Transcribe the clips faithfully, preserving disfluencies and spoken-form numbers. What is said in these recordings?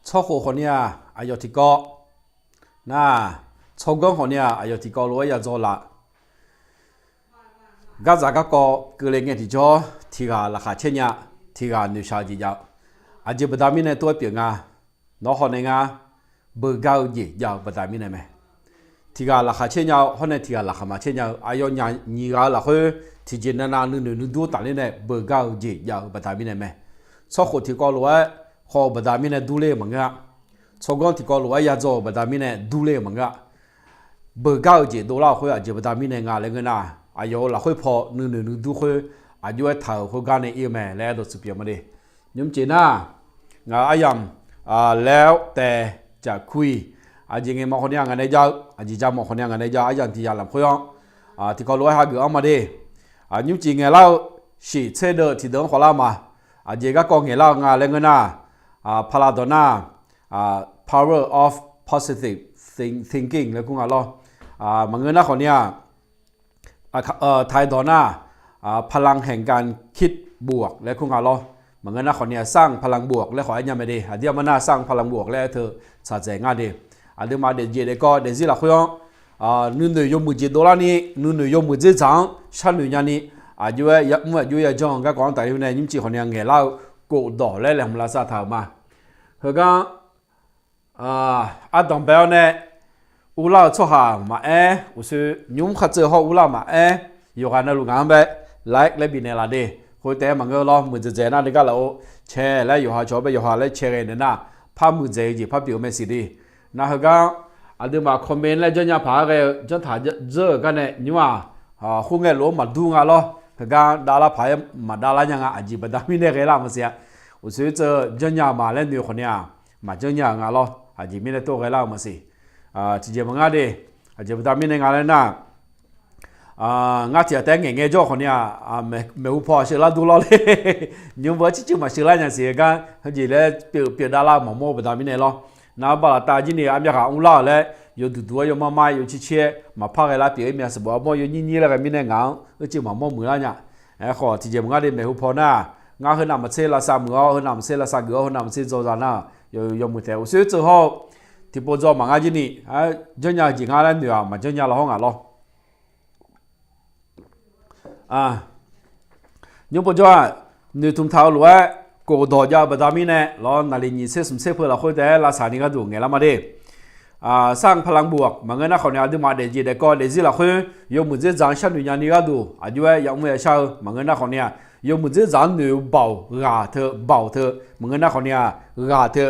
Tsawrkhof khawfni-aq, aqyawf tiqkawv nar, tsawrganr khawfni-aq, aqyawf tiqkawv lof-aer yadzaw laf. Gardzaq garkawv keuvle ngae tiqjawr, tiq ghaq laqkhaq caer nya, tiq ghaq noeqshaq-eu jeq jav-eu. Aqjeq baqda mirnae tov-aer pyeuf nga, nawr hawnae ngar beugar-eu jeq jav-eu baqda mirnae mae. Tiq ghaq laqkhaq caer nya-eu hawr nae tiq ghaq laqkhaq maqcaer nya-eu aqyawfnyaf nyiq ghaq-eu lafkhoer tiqjeq navnav nuinoeq nuidur tafler nae beugar-eu jeq jav-eu baqda mirnae mae. Tsawrkhof tiqkawv lof-aer haw-eu baqda mirnae durler-eu maqngeur-a. Tsawrganr tiqkawv lof-aer yadzaw-euq baqda mirnae durler-eu maqngeur-a. Beugar-eu jeq dovlar-euq khoer aqjeq baqda mirnae nga laer ngeur nar, aqyawf-euq lafkhoer paw nuinoeq nuidur khoer aqjox-aer taq-euq khoergar nae ir-eu mae laer aerdawq tsuif pyeuf ma de. Nymr jeq nar, ngaq-euq aryamq laer-awr taev jaq kur-iq, aqjeq ngaeq mawf khawfni-aq ngaq nae jav-eu, aqjeq ja mawf khawfni-aq ngaq nae jav-eu aryamq tiq yamq lafkhoer-anr tiqkawv lof-aer hageuf-anr ma de. Nymr jeq ngaeqlar-eu shiq tser deuv tiqdeuq-anr khawflar ma. Aqjeq garkawv ngaeqlar-eu nga laer ngeur nar, paqlaq dawq nar, power of positive thinking laer kur nga lawr. Maqngeur nar khawfni-aq, taq-aer dawq nar, พลังแห่งการคิดบวก laer kur nga lawr. Maqngeur nar khawfni-aq สร้างพลังบวก laer khawf-aer nya mae de. Aqdir armar nar สร้างพลังบวก laer aer teu tsaq dzaeq nga de. Aqduimaf daefjeq daefkawv daefzir lafkhoer-anr nuinoeq yawmuiq jeq dovlarni, nuinoeq yawmuiq dzerdzaq-anr sharnoeq nyani, aqjox-aer yamr aqjox-aer yajanr-eu garkawv-anr tafler nae nymr jeq khawfni-aq ngaeqlar-eu kofdawq laer laeqhmq lavsav taq-euq ma. Heugar ardanq bae-awr nae urlar-eu tsawrhaq maqaer, uqshoe nymr khar tseuv hawr urlar-eu maqaer, yawqghaq navluf ngaq-anr bae like laer bifnaeq laf de. Khoertaef-aer maqngeur lawr, muiqdzaeq dzaeq nar de gar laf-or, cae laer yawqha cawq-awr bae yawqha laer cae ghae naeq nar, par muiqdzaeq-eu jeq par pyeuf-eu mae siq de. Nar heugar aqduimaf comment laer janrnya paq-aer ghae-eu janrtaq dzeur-euq gar nae nymr-aq, khoerngae lof-aer maqdur nga lawr. Heugar davlar paq-aer maqdavlar nya nga, aqjeq baqda mirnae ghaelar-eu maqsiq-a. Uqshoe tseuv janrnya ma laer noeq khawfni-aq, maqjanr nya-euq nga lawr. Aqjeq mirnae tov ghaelar-eu maqsiq. Tiqjeq maqngar de. Aqjeq baqda mirnae nga laer nar, ngar tiq ghaq taef-aer ngaeq ngae jawr khawfni-aq, maeqhu paw sheular dur lawr le. Nymr beu-aer circuiv maqsheular nya siq-eu gar heujeq laer pyeuf pyeuf davlar maqmawr-eu baqda mirnae lawr. Nar baqlaqtav jir ni armyav ghaq mrlar-euq laer yawduq duq-aer yawmar mar-aer yawcir cir-aer maqpar ghae lar pyeuf-ir myav sanqbof armawr yawnyir nyir laer ghae mirnae ngaq-anr uicuiv maqmawr muiqlar nya. Aerkhawf tiqjeq maqngar de maeqhu paw nar, ngar heu navmaqtser lavsav muiq-awr heu navmaqtser lavsav geuf-awr heu navmaqtser dzawzaq nar, yawmuiq taef uqshoe tseuv hawr-eu tiqpov dzaw maqngar jir ni, janrnya-eu jeq ngar laer noeq-aq maqjanr nya lawr hawr ngaq lawr. Nymr povjawr-aq, noeqtmq taq-eu lof-aer kofdawq jav-eu baqda mirnae lawr, naqliq nyiq tser smq tser peu lafkhoer taef-aer lavsaq ni gharduq ngaeqlar ma de. สร้างพลังบวก maqngeur nar khawfni aqduimaf daefjeq daefkawv daefzir lafkhoer yawmuiq dzerdzaq-anr sharnoeq nyani gharduq aqjox-aer yamr yashar-eu maqngeur nar khawfni-aq, yawmuiq dzerdzaq-anr noeq-eu baoq ghaq teu baoq teu maqngeur nar khawfni-aq, ghaq teu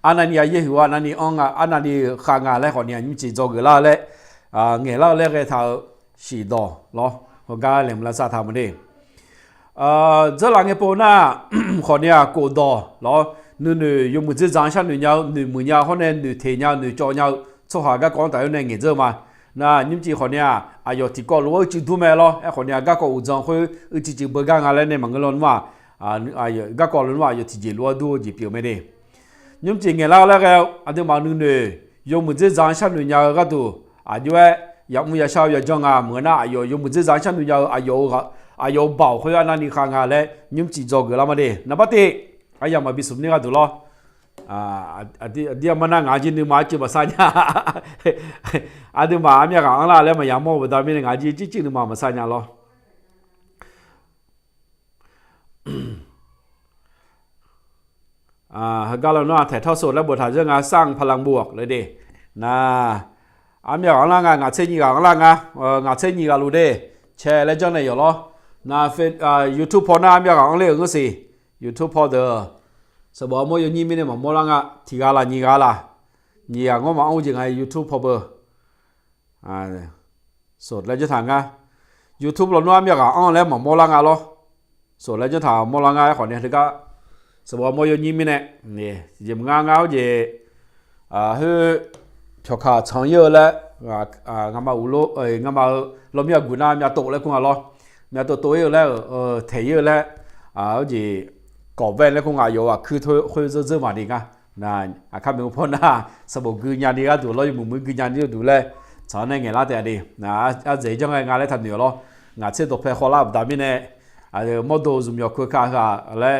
arnavni-a yaerhuiq-awr arnavni anr nga, arnavni khav nga laer khawfni-aq nymrcif dzawgeuf lar-eu laer ngaeqlar-eu laer ghae taq-eu shiqdawq lawr, heugar laeqhmq lavsav taq ma de. Dzeurlaf ngae pov nar, khawfni-aq kofdawq lawr, nuinoeq yawmuiq dzerdzaq-anr sharnoeq nya-eu noeqmuiq nya-eu hawr nae noeqteq nya-eu noeqcawv nya-eu tsawrhaq garkawv-anr tafler nae ngaeqdzeur ma. Nar nymrcif khawfni-aq aqyawf tiqkawv lof-aer uicuiv dur mae lawr. Aerkhawfni-aq garkawv uqdzan khoer uicuiv cuiv beugar nga laer nae maqngeur lawnmr-aq, garkawv lawnmr-aq aqyawf tiqjeq lof-aer dur-eu jeq pyeuf mae de. Nymrcif ngaeqlar-eu laer ghae-eu aqduimaf nuinoeq yawmuiq dzerdzaq-anr sharnoeq nya-eu gharduq aqjox-aer yamr yashar-eu yajanr nga maqngeur nar aqyawf yawmuiq dzerdzaq-anr sharnoeq nya-eu aqyawf-euq aqyawf-euq baoq khoer arnavni khav nga laer nymrcif dzawgeuf lar ma de. Naqbar tev aryamq maqbi smq ni gharduq lawr. Aqdir armar nar ngaq jir nuima arcuiv maqsar nya. Aqduimaf armyav ghaq anrlar laer maqya mawr-eu baqda mirnae ngaq jir jircir nuima maqsar nya lawr. Heugar lawnmr-aq ถ่ายทอดสด laer boftaq zeur nga สร้างพลังบวก laer de. Nar armyav ghaq anrlar nga, ngaq tser nyiq ghaq anrlar nga, ngaq tser nyiq ghaq luf de. Cae laer janr nae yawf lawr. Nar YouTube paw nar armyav ghaq anrler-euq ngeur siq. YouTube paw deuq sanqbof armawr yawnyir mirnae maqmawr lar nga. Tiq ghaq laf nyiq ghaq laf, nyiq ghaq ngawr maqanr-eu jeq nga YouTube paw beu. Sof laer janr taq ngar. YouTube lawnmr armyav ghaq anr laer maqmawr lar nga lawr. Sof laer janr taq mawr lar ngar. Aerkhawfni teugar sanqbof armawr yawnyir mirnae tiqjeq maqngar ngar-awr jeq, khoer pyawqkaq tsanq-ir-eu laer, nga'maf uqlo, nga'maf-euq lawmyar guq nar myavtov laer kur nga lawr. Myavtov tov-ir-eu laer-euq, taeq-ir-eu laer, jeq kawq bae laer kur nga. Aqyawf-euq aqkuir khoer zeur dzeur maqni ngar. Aqkar maeqhu paw nar sanqbof gui nyani gharduq lawr, yawmuiq muiq gui nyani gharduq laer tsaq-anr nae ngaeqlar taef-a de. Ardzaeq janr ghae nga laer taqnoeq-awq lawr. Ngaq tser dawqpae khawvlar-eu baqda mirnae, mawrdo zmqyawq keuka heu-aq laer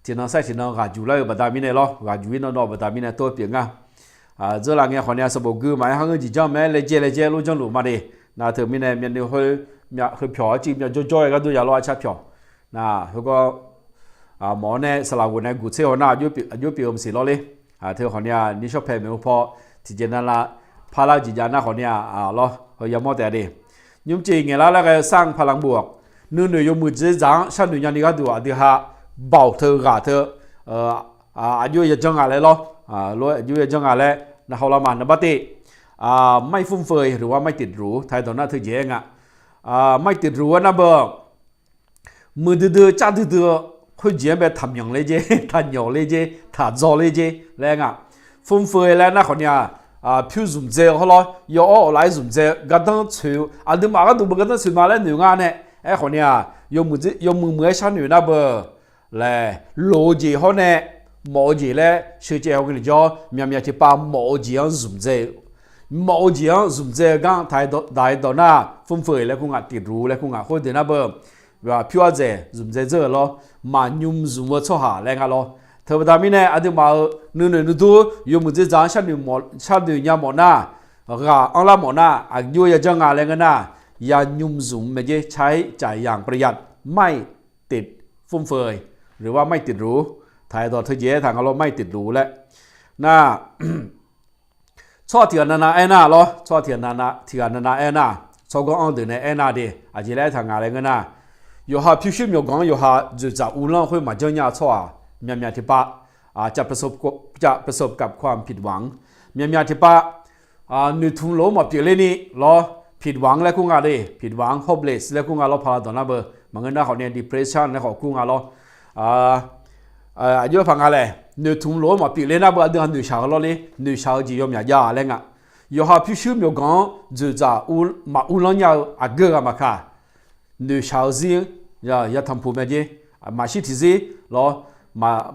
tiqnan sair tiqnan ghaq juq lar-eu baqda mirnae lawr, ghaq juq-ir nawr nawr baqda mirnae tov-aer pyeuf nga. Dzeurlaf ngae khawf ni-a sanqbof gui maqaer har ngeur jeq janr mae laejae laejae lor janrluf ma de. Nar teu mirnae myavnuiv khoer, heu pyawq-awr civ myavjawr jawr-aer gharduq ya lawr arcar pyawq. Nar heugawr mawf-awr nae saqlaq ghof nae guq tser haw nar aqjox pyeuf-eu maqsiq lawr ler. Teu khawf ni-a nishawr pae maeq-eu paw tiqjeq navnav parlar-eu jeq jav nar khawf ni-a lawr heu yamawr taef-a de. Nymrcif ngaeqlar laer ghae-eu sarn paqlanq bof-awq. Nuinoeq yawmuiq dzerdzaq-anr sharnoeq nyani gharduq aqdui ha baoq teu ghaq teu aqjox yajanr nga laer lawr. Lof-aer aqjox yajanr nga laer navhaw lar ma naqbar tiv. ไม่ฟุ่มเฟือย หรือว่าไม่ติดหรู taq-aer dawq nar teujeq-aer nga. ไม่ติดหรู aer nar beu muiqdui dui car duidui-eu khoerjeq-anr bae taqmyanq ler jer, taqnyawq ler jer, taqdzaw ler jer laer nga. ฟุ่มเฟือย laer nar khawf ni-a pyur zmqdzae-eu hawr lawr, yawawr awqlaf-aer zmqdzae-eu gardanr tsoeq-eu aqduimaf gharduq beu gardanr tsoeq ma laer noeq nga nae. Aerkhawf ni-a yawmuiq muiq-aer sharnoeq nar beu laer loq-eu jeq hawr nae mawf-eu jeq laer sheucaev haw ghae ni jawr, myaqmyaq tiqpav mawf-eu jeq-anr zmqdzae-eu, mawf-eu jeq-anr zmqdzae-eu gar taq-aer dawq nar ฟุ่มเฟือย laer kur nga, ติดหรู laer kur nga. Khoerdeuq nar beu pyur ardzaeq zmqdzae dzeur-euq lawr, maqnymr zmq-eu tsawrhaq laer nga lawr. Teubaqda mirnae aqduimaf-euq nuinoeq nuidur yawmuiq dzerdzaq-anr sharnoeq nya mawf nar, ghaq anrlar mawf nar aqjox yajanr nga laer ngeur nar, yanymr zmq mae jer, ใช้จ่ายอย่างประหยัด ไม่ติดฟุ่มเฟือย หรือว่าไม่ติดหรู taq-aer dawq teujeq-aer taq nga lawr ไม่ติดหรู laer. Nar tsawrhaq tiqghaq navnav aernar lawr, tsawrhaq tiqghaq navnav aernar, tsawrganr anr deuq nae aernar de. Aqjeq laer aertaq nga laer ngeur nar, yawqha pyurshuir myawqganq-anr yawqha dzoeqdzaq uvlanr khoer maqjanr nya-eu tsawrhaq myaqmyaq tiqpav, จะประสบกับความผิดหวัง myaqmyaq tiqpav noeqtmq lof-aer maqpyeuf lerni lawr, ผิดหวัง laer kur nga de, ผิดหวัง hopeless laer kur nga lawr, pala dawq nar beu maqngeur nar khawf ni depression laer khawf kur nga lawr. Aqjox paq nga laer noeqtmq lof-aer maqpyeuf ler nar beu aqdui-aq noeqshaq-eu lawr ler, noeqshaq-eu jeq yawmyaq jav laer nga. Yawqha pyurshuir myawqganq-anr dzoeqdzaq maquvlanr nya-eu aqgeu ghaq maqkaq, noeqshaq-eu zir-anr ya tanqpuq mae jer, maqshir tiqzir lawr,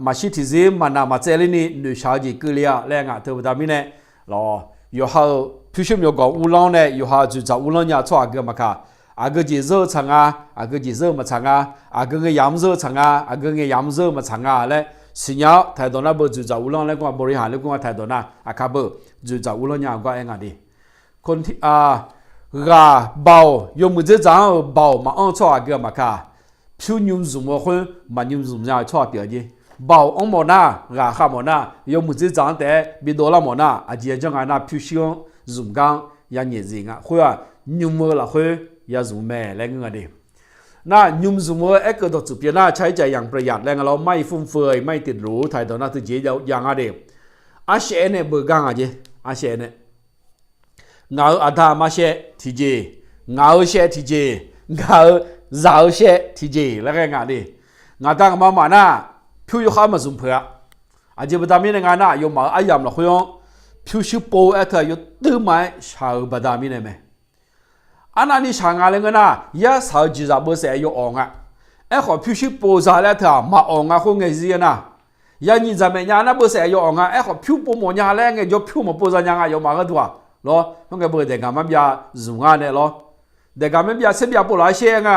maqshir tiqzir maqnaq maqtsaev lerni noeqshaq-eu jeq keuvle-a laer nga. Teubaqda mirnae lawr, yawqha-euq pyurshuir myawqganq uvlanr-awr nae yawqha dzoeqdzaq uvlanr nya tsawrhaq aqgeu maqkaq, aqgeu jeq zeur-eu tsaq nga, aqgeu jeq zeur-eu maqtsaq nga, aqgeu ngae yamq zeur-eu tsaq nga, aqgeu ngae yamq zeur-eu maqtsaq nga laer siqnya-awr taq-aer dawq nar beu dzoeqdzaq uvlanr laer kur nga, บริหาร laer kur nga taq-aer dawq nar aqkar beu dzoeqdzaq uvlanr nya-eu gar aer nga de. Ghaq baoq yawmuiq dzerdzaq-anr-euq baoq maqanr-eu tsawrhaq aqgeu maqkaq, pyur nymr zmq-eu khoer maqnymr zmq nya-eu tsawrhaq pyeuf-a jer. Baoq anr mawf nar, ghaq khav mawf nar, yawmuiq dzerdzaq-anr taef-aer bidov lar mawf nar, aqjeq yajanr nga nar pyurshuir-anr zmq gar-anr yanyaef zif nga. Khoer-aq nymr-eu lafkhoer ya zmq mae laer ngeur nga de. Nar nymr zmq-eu aerkeuv dawqtsuif pyeuf nar ใช้จ่ายอย่างประหยัด laer nga lawr, ไม่ฟุ่มเฟือย ไม่ติดหรู taq-aer dawq nar teujeq jav nga de. Arshaev nae beugar nga jer, arshaev nae. Ngaq-euq aqda aqma shaev tiqjeq, ngaq-euq shaev tiqjeq, ngaq-euq zaq-eu shaev tiqjeq laer ghae nga de. Ngaq da ngaq ma maf nar, pyur yawkhav maqzmq peuq-a. Aqjeq baqda mirnae nga nar, aqyawfmaf-euq aryamq lafkhoer-anr pyurshuir pov-aer teu-aq yawduirma-aer shaq-eu baqda mirnae mae. Arnavni shaq nga laer ngeur nar, yarsaq-eu jeqzaq beusaef yawawq nga. Aerkhawf pyurshuir pov za laer teu-aq maqawq nga khoer ngae zir nar, yanyiq dzaqmaeq nya nar beusaef yawawq nga. Aerkhawf pyur pov mawf nya laer ngaejawr pyur maqpov za nya nga, aqyawfmaf gharduq-aq lawr. Khoerngae beu daeqgaq marbyav zmq ngar nae lawr, daeqgaq marbyav tserbyav pov laf-aer shaer nga,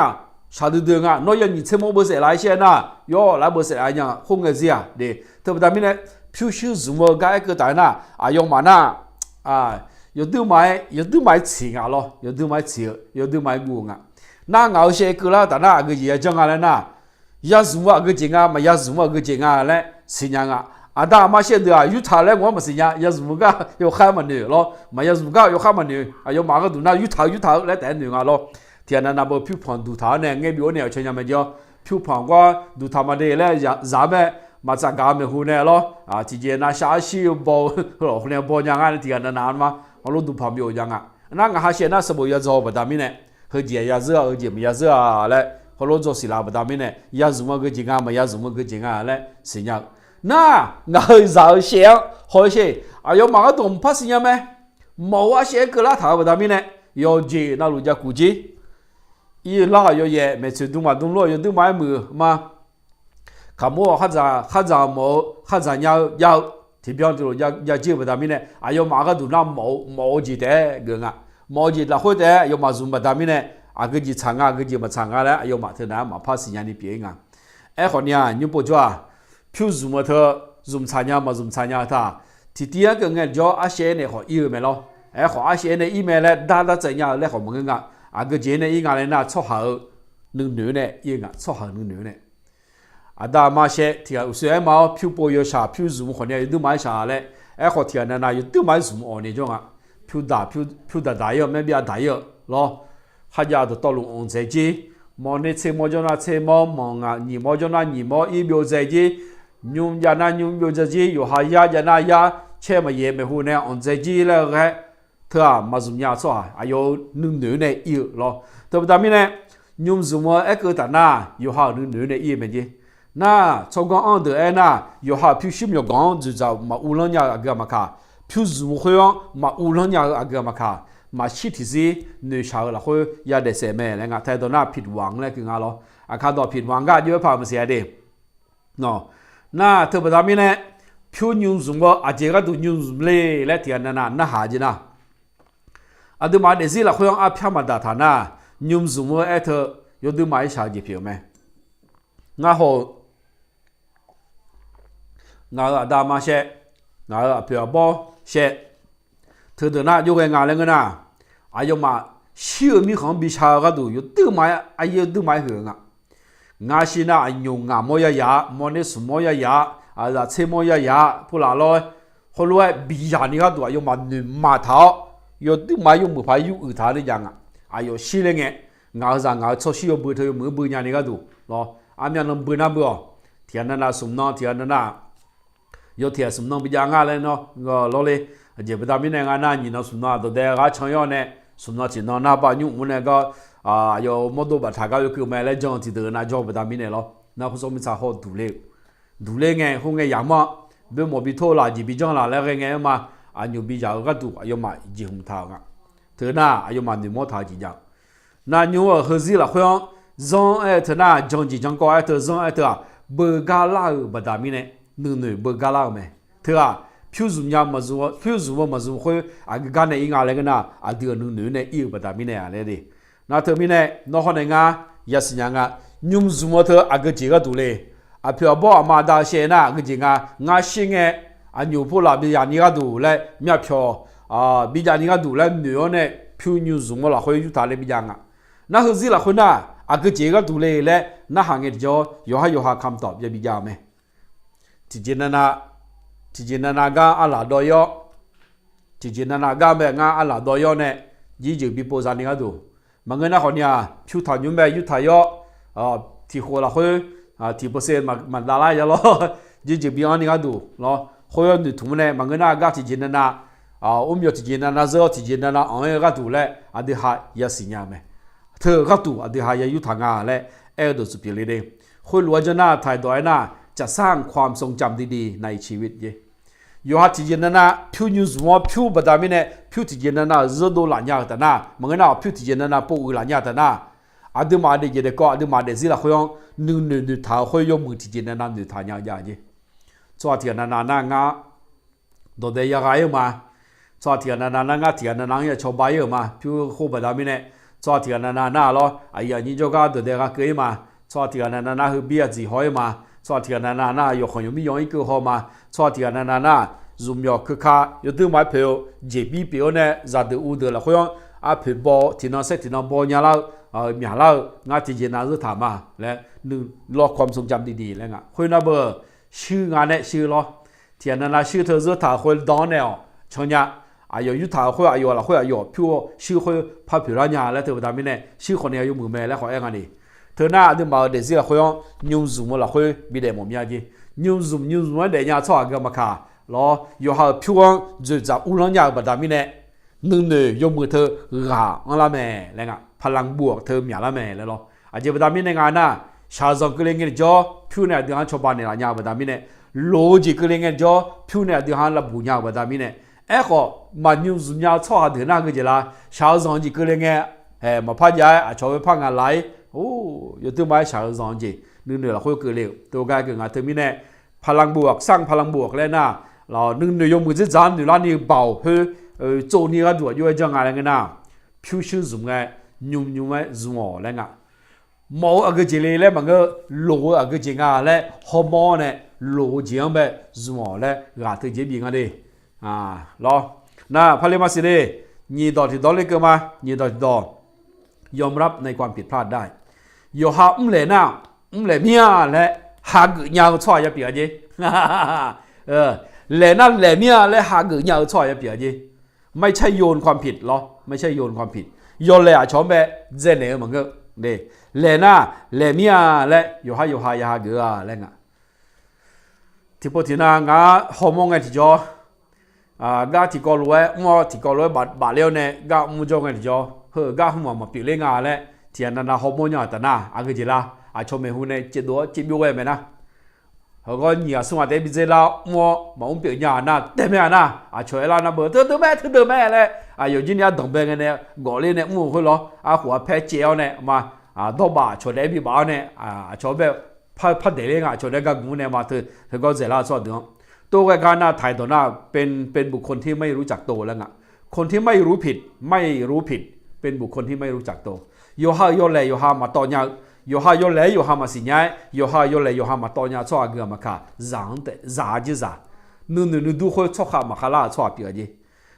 shaqdui dui nga. Nawr yanyiq tser mawr beusaef laf-aer shaer nar, yawr laf-aer beusaef laf nya khoerngae zir-aq de. Teubaqda mirnae pyurshuir zmq-eu gar aerkeuv taf-aer nar, aqyawfmaf nar yawduirma-aer, yawduirma-aer tsiq nga lawr, yawduirma-aer tsiq-eu, yawduirma-aer guv-eu nga. Nar ngaq-euq shaev keuvlar taf nar aqgeu jeq yajanr nga laer nar, ya zmq-eu aqgeu jeq nga, maqya zmq-eu aqgeu jeq nga laer siqnya nga. Aqda aqma shaev deuq-aq yurtaq laer ngaq-anr maqsiq nya, ya zmq-eu gar yawkhav maqnoeq lawr, maqya zmq gar yawkhav maqnoeq, aqyawfmaf gharduq nar yurtaq-eu yurtaq-eu laer taef-aer noeq nga lawr. Tiqghaq navnav beu pyurpanq duqtaq-awr nae ngaer byov-awr nae awqcae nya mae jawr, pyurpanq gar duqtaq maqde laer zaq-eu mae, maqtsaf gaq-eu maeqhu nae lawr, tiqjeq navshaq arshir-eu baw-eu lawq nae baw nya ngar nae tiqghaq navnav-anr ma, heulof duqpanq byov nya nga. Nar ngaq ha shaev nar sanqbof ya dzaw-eu baqda mirnae, heujeq ya zeur-a, heujeq maqya zeur-a laer heulof dzaw siqlaf-eu baqda mirnae, ya zmq-eu geu jeq nga, maqya zmq-eu geu jeq nga laer siqnya-eu. Nar ngaq heu zaq-eu shaev-anr haw-eu shaev, aqyawfmaf gharduq mqpar siqnya mae. Mawf-eu arshaev-aer keuvlar taq-eu baqda mirnae, yawqjeq navluf jav kuq jer. Irlar-aq yawyaef maeqtsoeq dm maq dm lor-aq yawduirma-aer muiq-eu ma. Kaqmur-aq khardzaq mawf-eu khardzaq nya-eu jav-eu tiqbyan tiqlof jav jir-eu baqda mirnae, aqyawfmaf gharduq nar mawf-eu mawf-eu jeq taef-aer geuf nga. Mawf-eu jeq lafkhoer taef-aer aqyawfmaf zmq baqda mirnae, aqgeu jeq tsaq nga, aqgeu jeq maqtsaq nga laer aqyawfmaf teunav-aer maqpar siqnya ni pyeuf-ir nga. Aerkhawf ni-aq nymr pov jawr-aq, pyur zmq-eu teu, zmq tsaq nya maqzmq tsaq nya-eu teu-aq, tiqtiv-anr keuv ngae jawr, arshaev-aer nae khawf ir-eu mae lawr. Aerkhawf arshaev-aer nae ir mae laer dar dartsaev nya-eu laer khawf maqngeur nga. Aqgeujeq-aer nae ir nga laer nar, tsawrhaq-euq nuinoeq-aer nae ir-eu nga, tsawrhaq-euq nuinoeq-aer nae. Aqda aqma shaev tiq ghaq uqshoe aer ma-awr, pyur pov yawshaq pyur zmq khawf ni yawduirma-aer shaq laer, aerkhawf tiq ghaq navnav yawduirma-aer zmq-awq nae jawr nga. Pyur daq, pyur daq daq ir-eu, maer byav daq ir-eu lawr. Kharjav dawqtawvluf anqdzaeq jer. Mawrner tser mawr jawr nar tser mawr, mawq ngaq nyiq mawr jawr nar nyiq mawr ir byov dzae jer. Nymr jav nar nymr byov dzae jer, yawqha yar jav nar yar, caer maqyaeq maeqhu nae anqdzaeq jer laer-eu ghae, teu-aq maqzmq nya-eu tsawrhaq aqyawf-euq nuinoeq-aer nae ir-eu lawr. Teubaqda mirnae, nymr zmq-eu aerkeuv taf nar, yawqha-euq nuinoeq-aer nae ir-eu mae jer. Nar tsawrganr anr deuq aernar, yawqha-euq pyurshuir myawqganq-anr dzoeqdzaq maquvlanr nya-eu aqgeu-aq maqkaq, pyur zmq khoer-anr maquvlanr nya-eu aqgeu-aq maqkaq, maqshir tiqzir noeqshaq-eu lafkhoer yadaef saef mae laer nga. Taedawq nar ผิดหวัง laer keuv nga lawr. Aqkar dawq ผิดหวัง gar aqjox-aer par-euq maqsiq-a de. Nar teubaqda mirnae, pyur nymr zmq-eu aqjeq gharduq nymr zmq le laer tiq ghaq navnav narhaq jeq nar, aqduimaf daefzir lafkhoer-anr arpyar maqdaq taq nar, nymr zmq-eu aer teu yawduirma-aer shaq-eu jeq pyeuf-eu mae. Ngar haw-eu, ngaq-euq aqda aqma shaev, ngaq-euq aqpoeq aqbawr shaev, teudeuq nar jawrghae nga laer ngeur nar, aqyawfmaf shir-eu mirkhanq-anr bishar-eu gharduq yawduirma-aer, aryaer yawduirma-aer huiq-eu nga. Ngar shir nar aqnymq ngaq mawr yayaq-a, mawrner smq mawr yayaq-a, aqzaf tser mawr yayaq-a, pulaf lawr-aer, heulof-aer bizaq ni gharduq aqyawfmaf noeqma taq-awr, yawduirma-aer yawmuiq paq-aer yur uiq taq-a ni jav nga. Aqyawf shir ler ngae, ngaq-euq zaq ngaq-euq tsawrshir yawbui teu yawmuiq-anr bui nya ni gharduq lawr, armyan nan bui nar bui-awq. Tiq ghaq navnav smq nan tiq ghaq navnav, yawtiq ghaq smq nan bijav nga laer nawr lawrle. Aqjeq baqda mirnae nga nar, nyiq nan smq nan aqdawq dae ghar can-ir-awr nae, smq nan tiq nan nar bav nymr mr nae gar, aqyawf mawrdo baftaq gar oekeuv mae laer jan-eu tiqdeuq navjawr-eu baqda mirnae lawr. Nar khoersawr mirtsaq haw duq ler-eu, duq ler ngae khoerngae yamq-anr, boermawf bi tor-eu laf jeq bi janr laf laer ghae ngae-aer ma, aqnymq bizaq-eu gharduq aqyawfmaf jeqhmq taq-euq nga. Teu nar aqyawfmaf noeqmawr taq-eu jeq jav-eu. Nar nymr-euq heuzir lafkhoer-anr zanr-aer teu nar, jan jeq janrkawv-aer teu zanr-aer teu-aq, beugar lar-eu baqda mirnae, nuinoeq beugar lar-eu mae. Teu-aq, pyur zmq nya maqzmq, pyur zmq-eu maqzmq khoer aqgeu gar nae ir nga laer ngeur nar, aqdui-euq nuinoeq nae ir-eu baqda mirnae-a laer de. Nar teumirnae nawr hawr nae ngar yasiq nya nga. Nymr zmq-eu teu aqgeu jeq gharduq le. Aqpoeq aqbawr aqma aqda shaev nar aqgeu jeq nga. Ngar shir ngae, aqnymq pov laf bijav ni gharduq laer myavpyawq bijav ni gharduq laer noeq-awr nae, pyur nymr zmq-eu lafkhoer yurtaq le bijav nga. Nar heuzir lafkhoer nar, aqgeu jeq gharduq le laer narhaq ngae tiqjawr, yawqhar yawqha kamqtawf byabi jav-eu mae. Tiqjeq navnav, tiqjeq navnav gar arlaq dawv-ir-awr, tiqjeq navnav gar bae ngar arlaq dawv-ir-awr nae, jirjeuq bi pov za ni gharduq. Maqngeur nar khawf ni-aq, pyur taq nymr bae yurtaq-ir-awr, tiq khof lafkhoer tiq percent maqdav lar ya lawr. Jirjeuq bi anr ni gharduq lawr. Khoer-awr noeqtmq-awr nae maqngeur nar gar tiqjeq navnav, mr myawq tiqjeq navnav zeur-awr tiqjeq navnav anq-aer gharduq laer aqdui ha yasiq nya-eu mae. Teu gharduq aqdui ha ya yurtaq nga laer aer-eu dawqtsuif pyeuf le de. Khoerlof-aer janr nar taqdawq aernar, จะสร้างความทรงจำดีๆ ในชีวิต jeq. Yawqha tiqjeq navnav pyur nymr zmq-awr pyur baqda mirnae, pyur tiqjeq navnav-euq zeurdov laf nya-euq taf nar, maqngeur nar-awq pyur tiqjeq navnav pov uiq laf nya-eu taf nar, aqduimaf daef jeq daef kawv aqduimaf daefzir lafkhoer-anr nuinoeq noeqtaq-euq khoer yawmuiq tiqjeq navnav noeqtaq nya-eu jav jeq. Tsawrhaq tiqghaq navnav nar ngar dawqdae ya gha-ir-eu ma. Tsawrhaq tiqghaq navnav nar ngar tiqghaq navnav-anr ya cawba-ir-euq ma. Pyur khoer baqda mirnae, tsawrhaq tiqghaq navnav nar lawr, aqyuif aqnyir jawrgar dawqdae gha keuv-ir ma. Tsawrhaq tiqghaq navnav nar heubir aqdziq haw-ir ma. Tsawrhaq tiqghaq navnav nar yawqkhanq yawqmir yaw-ir keuv haw ma. Tsawrhaq tiqghaq navnav nar zmqmyawq keuka yawduirma-aer poeq-eu jeqbir pyeuf-awr nae zaqdeuq uvdeuq lafkhoer-anr arpoeq baw tiqnan saer tiqnan baw nya lar-eu, myaqlar-eu ngar tiqjeq nav zeur taq ma laer, nuilawr ความทรงจำดีๆ laer nga. Khoernar beu shuir nga nae shuir lawr. Tiqghaq navnav shuir teu zeur taq khoer dan-awr nae-awq cannya. Aqyawf yurtaq-euq khoer aqyawf lafkhoer aqyawf pyur-awr shuir khoer par poeq lar nya laer teu baqda mirnae shuir khawf ni yawmuiq mae laer khawf aer nga ni. Teu nar aqduimaf-euq daefzir lafkhoer-anr nymr zmq-eu lafkhoer bidaef mawf mya jeq. Nymr zmq nymr zmq-aer daef nya tsawrhaq aqgeu maqkaq lawr, yawqha-euq pyur-anr dzoeqdzaq uvlanr nya-eu baqda mirnae, nuinoeq yawmuiq teu ghaq anrlar mae laer nga. พลังบวก teu myaqlar mae laer lawr. Aqjeq baqda mirnae nga nar, shaqzanq keuvle ngae tiqjawr pyur nae aqdui-anr cawba naeqlaf nya-eu baqda mirnae, loq-eu jeq keuvle ngae tiqjawr pyur nae aqdui-anr lavbuq nya-eu baqda mirnae, aerkhawf maqnymr zmq nya-eu tsawrhaq deuq nar geujeq la, shaqzanq-eu jeq keuvle ngae, maqpar jav-aer aqcawq-eu par nga laf-ir, or, yawduirma-aer shaqzanq-eu jeq nuinoeq lafkhoer keuvle-euq teugar keuv nga teumirnae, พลังบวก สร้างพลังบวก laer nar, nuinoeq yawmuiq dzerdzaq-anr noeqlar ni baoq khoer tsovni gharduq aqjox-aer janr nga laer ngeur nar, pyurshuir zmq ngae, nymr nymr-aer zmq-awq laer nga. Mawf-eu aqgeu jeq le laer maqngeur, loq-eu aqgeu jeq nga laer hawmawr-awr nae, loq-eu jeq-anr bae zmq-awq laer ghaq teu jeq bif nga de. Lawr, nar pale maqsiq de, nyiq dawq tiqdawq lekeuv ma, nyiq dawq tiqdawq ยอมรับในความผิดพลาดได้ yawqha mrlaeq nar, mrlaeq mir-a laer hageuf nya-eu tsawrhaq ya pyeuf-a jer. Laeq nar laeq mir-a laer hageuf nya-eu tsawrhaq ya pyeuf-a jer. ไม่ใช่โยนความผิด lawr, ไม่ใช่โยนความผิด yawlaeq aqcawq-anr bae dzaenaeq-eu maqngeur. Laeq nar laeq mir-a laer yawqha yawqha ya hageuf-a laer nga. Tiqpov tiqnav ngar hawmawr ngae tiqjawr, gar tiqkawv lof-aer mr-awr tiqkawv lof-aer bafler-awr nae gar mr jawr ngae tiqjawr, heu-euq gar hmq maq maqpyeuf ler nga laer tiqghaq navnav hawmawr nya-euq taf nar, aqgeu jeq lar aqcawq maeqhu nae caevdov-awr caevbyov ghae mae nar. Heugar nyiq ghaq smr ghaq taef-aer bi dzer lar mr-awr maqmr pyeuf nya-a nar, tae mae-a nar, aqcawq aer lar nar beu teudeuq mae teudeuq mae laer, aqyawf jir ni ardanqbae ngae nae gawfler nae mr-eu khoer lawr, arkhof arpaer caev-awr nae ma, dawrbaf aqcawq taef-aer bi baf-awr nae, aqcawq-anr bae par daeq ler nga, aqcawq nae gargmq-anr nae ma teu heugar dzaeqlar-eu tsawrhaq deuq-anr. Tov ghae gar nar taq-iq dawq nar, เป็นบุคคลที่ไม่รู้จักตัว laer nga. คนที่ไม่รู้ผิด ไม่รู้ผิด เป็นบุคคลที่ไม่รู้จักตัว yawqha-euq yawlaeq yawqha maqtawv nya-eu, yawqha yawlaeq-aer yawqha maqsiq nya-aer, yawqha yawlaeq yawqha maqtawv nya-eu tsawrhaq guiqlanq maqkaq zaq-anr taef zaq-a jeq zaq, nuinoeq nuidur khoer tsawrkhav maqkhav lar-euq tsawrhaq pyeuf-a jeq.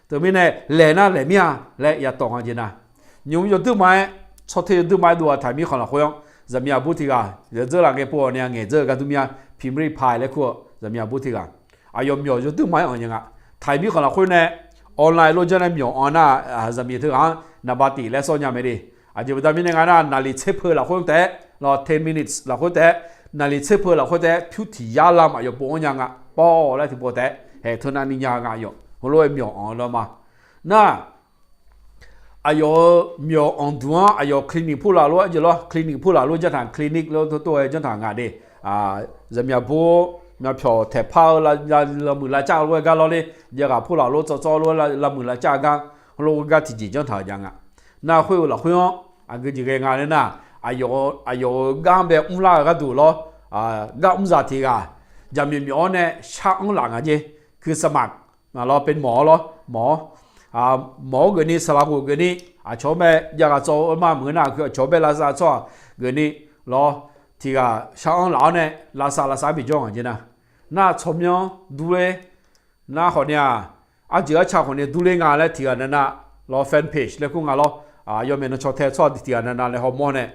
Teumirnae laeq nar laeq mir-a laer yatawv nga jeq nar, nymq yawduir ma-aer, tsawrte yawduir ma-aer dov-aq taq mir khanq lafkhoer-anr zaqmiq aqbur tiq ghaq yawdzeur laf ngae pov-awq ni-a ngaeq dzeur-eu gar dur mir-a, พิมพ์ริพาย laer kur-eu zaqmiq aqbur tiq ghaq, aqyawf myawq yawduir ma-aer anq nya nga. Taq-iq mirkhanq lafkhoer nae online lof janr nae myawq anq nar, zaqmiq teughaq-anr naqba tif laer sawr nya mae de. Aqjeq baqda mirnae nga nar, naqliq tser peu lafkhoer taef-aer lawr, ten minutes lafkhoer taef-aer, naqliq tser peu lafkhoer taef-aer pyur tiq yar lam aqyawf pov-anr nya nga. Pawv laer tiqpov taef-aer haeq teunav ni nya nga aqyawf heulof-aer myawq anq-eu lawma. Nar, aqyawf-euq myawq anq duq-anr aqyawf clinic pur laf lof-aer jeq lawr, clinic pur laf lof janr taq, clinic lof tov tov-aer janr taq nga de. Zaqmiq aqbur myavpyawq taeqpar-eu lamuiq lavcav lof-aer gar lawr ler, jav ghaq pur laf lof tsawv tsawv lof-aer lamuiq lavcav gar, heulof-aer gar tiqjeq janr taq-euq jav nga. Nar khoer-eu lafkhoer-anr aqgeu jeq ghae nga laer nar, aqyawf-euq gar-anr bae mrlar-eu gharduq lawr, gar mrzaq tiq ghaq jaqmyawf myawf-awr nae shar-anr laf nga jer. คือสมัคร lawr, เป็นหมอ lawr, หมอ, mawq-awr geufni saqlaq ghof geufni, aqcawq-anr bae jav ghaq tsawv-eu ma meuq nar, aqcawq-anr bae lavsav tsawrhaq geufni lawr, tiq ghaq shar-anr laf-awr nae lavsav lavsav-aer bijawr nga jeq nar, nar tsawrmyanr durler, nar khawf ni-aq, arjeuq arca khawf ni durler nga laer tiq ghaq navnav lawr, fan page laer kur nga lawr, yawmaeq nan caw tae tsawrhaq tiq ghaq navnav laer hawmawr nae,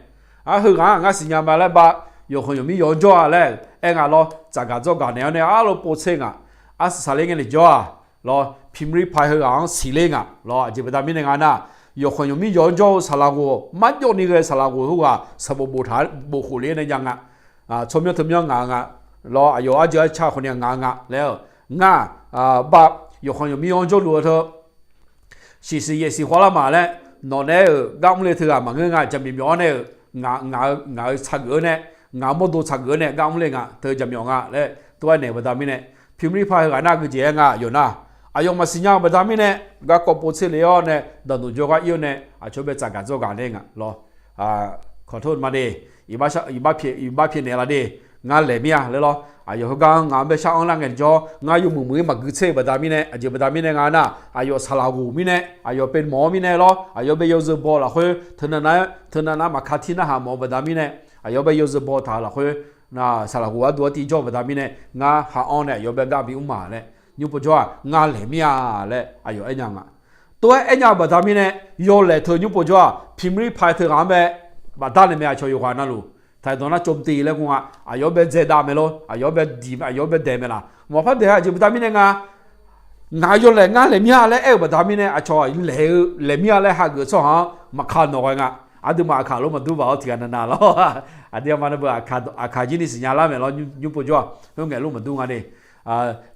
ar, heughaq-anr ngar siqnya ma laer ba, yawqkhanq yawqmir yawq-anr jawr-a laer aer nga lawr, tsafgaq dzawrgaq naeq-awr nae arlawr povtser ngaq, arsaq saqler ngae lef jawr-aq lawr, พิมพ์ริพาย heughaq-anr siqler ngaq lawr, aqjeq baqda mirnae nga nar, yawqkhanq yawqmir yawq-anr jawr-eu saqlaq ghof, marjawv ni ghae saqlaq ghof heughaq sanqbof boftaq-aer bofkhof le-aer nae jav nga. Tsawrmyanr teumyanr ngaq-eu nga lawr, aqyawf arjeuq arca khawf ni ngaq-eu nga laer-eu, ngar, ba, yawqkhanq yawqmir yawq-anr jawrluf-eu teu siqsiq yaef siq khawvlar ma laer, nawq naeq-aer-euq gar mrle teughaq maqngeur nga, jaqmyawf myawf-awr nae-euq, ngaq-eu tsaq geuf-eu nae, ngaq-eu mawrdo tsaq geuf-eu nae gar mrle nga teu jaqmyawf nga laer tov-aer naeq-eu baqda mirnae, พิมพ์ริพาย heughaq nar geujeq-aer nga aqyawf nar, aqyawf maqsiq nya-eu baqda mirnae, garkawv povtser le-awr nae daqnoeq jawrgar ir-awr nae aqcawq bae tsafgaq dzawrgaq nae ngaq lawr, ขอโทษ ma de, iqbax pyaeqnaeq laf de, ngar laeq mir-a laer lawr, aqyawf heugar-anr ngaq-anr bae shar-anr lar ngae jawr, ngar yawmuiq muiq-ir maqgui tser-eu baqda mirnae, aqjeq baqda mirnae nga nar, aqyawf saqlaq ghof mirnae, aqyawf เป็นหมอ mirnae lawr, aqyawf bae yawzeu baw lafkhoer teunav nar, teunav nar maqka tir narhaq mawf-eu baqda mirnae, aqyawf bae yawzeu baw taq-eu lafkhoer, saqlaq ghof arduq-aer tiv jawr-eu baqda mirnae, ngar ha-anr nae aqyawf bae gar bi mr ma laer, nymr povjawr-aq, ngar laeq mir-a laer aqyawf aernya nga. Tov-aer aernya-eu baqda mirnae, yawlaeq teu nymr povjawr-aq, พิมพ์ริพาย teughaq-anr bae bafdar naeq mae, aqcawq yawqghaq navluf, taq-iq dawq nar comti laer kur nga, aqyawf-anr bae dzaedav mae lor, aqyawf-anr bae diq, aqyawf-anr bae daeq mae laf. Maqpar daeq-a jeq baqda mirnae nga, ngaq-eu yawlaeq ngar laeq mir-a laer aer-eu baqda mirnae, aqcawq laeq-eu laeq mir-a laer hageuf-eu tsawrhaq-anr maqka nawq ghae nga. Aqduimaf aqkaq lof maqdur baq-awr tiqghaq navnav lawr. Aqduimaf navbeu aqkaq jir ni siqnya lar maeq lawr, nymr povjawr-aq, khoerngaeq lof maqdur nga de.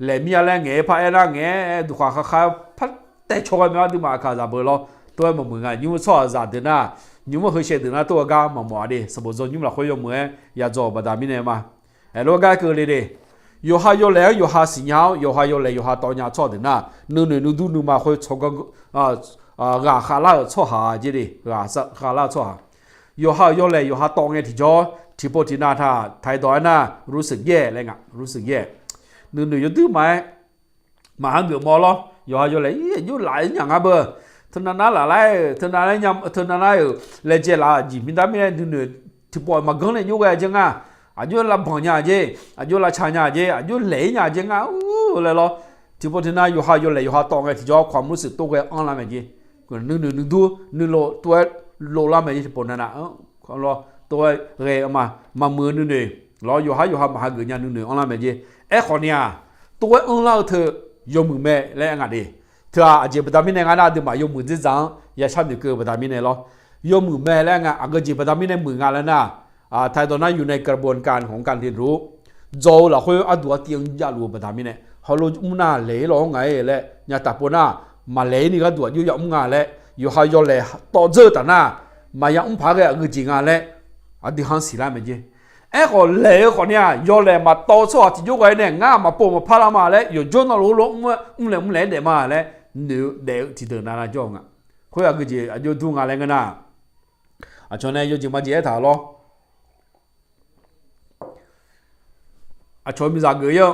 Laeq mir-a laer ngaeq-aer par aer nar ngaeq-aer duqkhaq kharkhav par taev caw ghae mae, aqduimaf aqkaq zaq beu lawr. Tov-aer maqmuiq nga, nymr-eu tsawrhaq zaq deuq nar, nymr-anr heu shaev deuq nar tov-aer gar maqmawf-a de, sanqbof dzaw nymr lafkhoer yawmuiq-aer yadzawr-euq baqda mirnae ma. Aerlof gar keuv le de. Yawqha yawlaeq-anr yawqha siqnya-awr, yawqha yawlaeq yawqha tawv nya-eu tsawrhaq deuq nar, nuinoeq nuidur nuima khoer tsawrganr ghaq khavlar-euq tsawrhaq jer de, ghaq khavlar-eu tsawrhaq. Yawqha-euq yawlaeq yawqha tawv ngae tiqjawr, tiqpov tiqnav taq taq-iq dawq aernar, รู้สึกแย่ laer nga, รู้สึกแย่. Nuinoeq yawduir ma-aer maqha geuf mawf lawr, yawqha yawlaeq ir aqjox laf-aer nyaq nga beu. Teunav nar laf lar-euq, teunav nar-euq laejae laf-euq jeq mirda mirnae nuinoeq tiqpov maqganr nae jov ghae jeq nga. Aqjox lavbanq nya-a jeq, aqjox lavca nya-a jeq, aqjox laeq-ir nya-a jeq nga-ur laer lawr. Tiqpov tiqnan yawqha yawlaeq yawqha tawv ngae tiqjawr khawf mrluiv shuif tov ghae anrlar mae jeq. Nuinoeq nuidur nuilov tov-aer lovlar mae jeq tiqpov navnav. Tov-aer ghae ma, maqmuiq-eu nuinoeq lawr, yawqha yawqha maq hageuf nya nuinoeq anrlar mae jeq. Aerkhawf ni-aq, tov-aer anrlar-eu teu yawmuiq mae laer aer nga de. Teu-aq aqjeq baqda mirnae nga nar, aqduimaf yawmuiq dzerdzaq-anr yashar noeqkeuv-eu baqda mirnae lawr. Yawmuiq mae laer aer nga, aqgeu jeq baqda mirnae muiq nga laer nar, taqdawq nar yuf nae garbon kan hawq-anr kan le luf-ur, dzaw-eu lafkhoer arduq artiv-anr javluf-eu baqda mirnae, heulof mr nar laeq-ir law-anr nga-ir laer nya taq pov nar, maqlaeq-ir ni gharduq aqjox yamr nga laer, yawqha yawlaeq tawv dzeur-eu taf nar, maqya mr paq-aer ghae aqgeu jeq nga laer, aqdui ha-anr siqlar mae jeq. Aerkhawf laeq-eu khawf ni-aq, yawlaeq maqtawv-eu tsawrhaq tiqjawr ghae nae ngar maqpov maqpar lar ma laer, yawqjawr navluf-ur lof mr-aer mrlaeq mrlaeq-aer daef ma laer noeq-eu daef-eu tiqdeuq navnav jawr-eu nga. Khoer aqgeu jeq aqjox dur nga laer ngeur nar, aqcawq nae yawjeq majeq aertaq lawr. Aqcawq miqzaq geuf-ir-eu,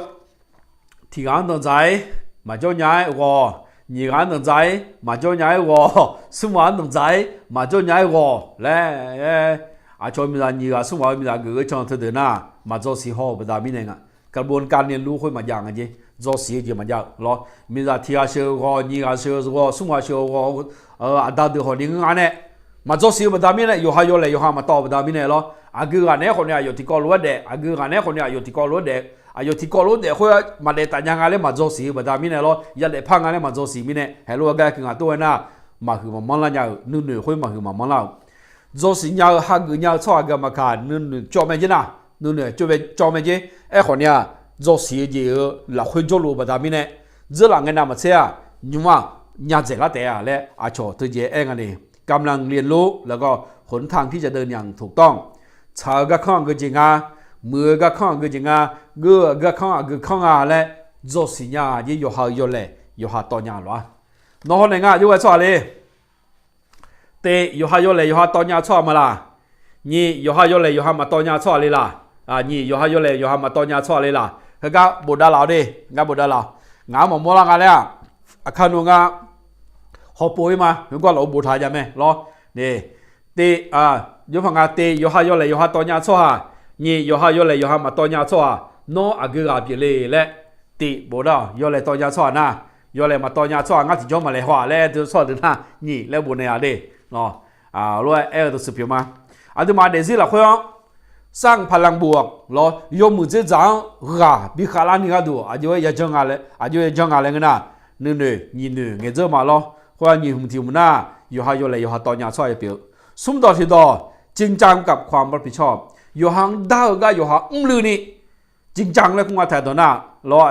tiq ghaq-anr danqdzaq-ir maqjawr nya-aer ghawq, nyiq ghaq-anr danqdzaq-ir maqjawr nya-aer ghawq, smr ghaq-anr danqdzaq-ir maqjawr nya-aer ghawq laer, aqcawq miqzaq nyiq ghaq smr ghaq-eu miqzaq geuf-eu can teudeuq nar, maqdzawr siq haw-euq baqda mirnae nga. Garbon kan le luf khoer maqjav nga jeq, dzawr siq-eu jeq maqjav-eu lawr. Miqzaq tiq ghaq sheuq-eu ghawq, nyiq ghaq sheuq-eu ghawq, smr ghaq sheuq-eu ghawq, aqda deuq hawq ni ngeur nga nae, maqdzawr siq-eu baqda mirnae, yawqha yawlaeq yawqha maqtawv-eu baqda mirnae lawr. Aqgeu ghaq naeq-aer khawf ni aqyawf tiqkawv lof-aer daef, aqgeu ghaq naeq-aer khawf ni aqyawf tiqkawv lof-aer daef, aqyawf tiqkawv lof-aer daef khoer maqdaef taf nya nga laer maqdzawr siq-eu baqda mirnae lawr. Yadaef par nga laer maqdzawr siq mirnae, heulof-aer gar keuv ngaq tov ghae nar, maqhuiq maqmanr lar nya-euq, nuinoeq khoer maqhuiq maqmanr lar-euq, dzawr siq nya-eu hageuf nya-eu tsawrhaq aqgeu maqkaq nuinoeq cawv mae jeq nar, nuinoeq cawv mae jeq. Aerkhawf ni-aq, dzawr siq-eu jeq-euq lafkhoer jawrluf-eu baqda mirnae, dzeurlaf ngae navmaqtser-aq, nymr-aq, nya dzaeqlar taef-a laer aqcawq teujeq aer nga ni. กำลังเรียนรู้ แล้วก็ หนทางที่จะเดินอย่างถูกต้อง tsaq-eu garkanr aqgeu jeq nga, muiq-eu garkanr aqgeu jeq nga, geur-eu garkanr aqgeu kanr nga laer, dzawr siq nya-a jeq yawqha-eu yawlaeq yawqha tawv nya lof-a. Nawr hawr nae ngar aqjox ghae tsawrhaq le. Teq, yawqha yawlaeq yawqha tawv nya tsawrhaq ma laq? Nyiq, yawqha yawlaeq yawqha maqtawv nya tsawrhaq le laq? Nyiq, yawqha yawlaeq yawqha maqtawv nya tsawrhaq le laq? Heugar bofdav laf-awr de, ngar bofdav laf-awq. Ngaq-anr maqmawr lar nga laer-aq, aqkar nmr ngar hawpov-ir ma, heugar laf-eu boftaq jav mae lawr. Teq, jawrpaq nga teq, yawqha yawlaeq yawqha tawv nya tsawrhaq. Nyiq, yawqha yawlaeq yawqha maqtawv nya tsawrhaq. Nawr aqgeu ghaq pyeufle laer, teq bofdav-awq. Yawlaeq tawv nya tsawrhaq nar, yawlaeq maqtawv nya tsawrhaq ngar tiqjawr maqlaeq haw-aq laer dui tsawrhaq deuq nar, nyiq laer bof naeq-a de. Lof-aer aer-eu dawqtsuif pyeuf ma. Aqduimaf daefzir lafkhoer-anr, สร้างพลังบวก lawr, yawmuiq dzerdzaq-anr ghaq bi khavlar ni gharduq aqjox-aer yajanr nga laer, aqjox yajanr nga laer ngeur nar, nuinoeq nyiq noeq ngaeqdzeur ma lawr. Khoer-aq nyiq hmq tiq hmq nar, yawqha yawlaeq yawqha tawv nya tsawrhaq ya pyeuf-eu. Smr dawq tiq dawq, จริงจังกับความรับผิดชอบ yawqha-anr dar-eu gar yawqha mrluiv ni, จริงจัง laer kur nga taq dawq nar lawr,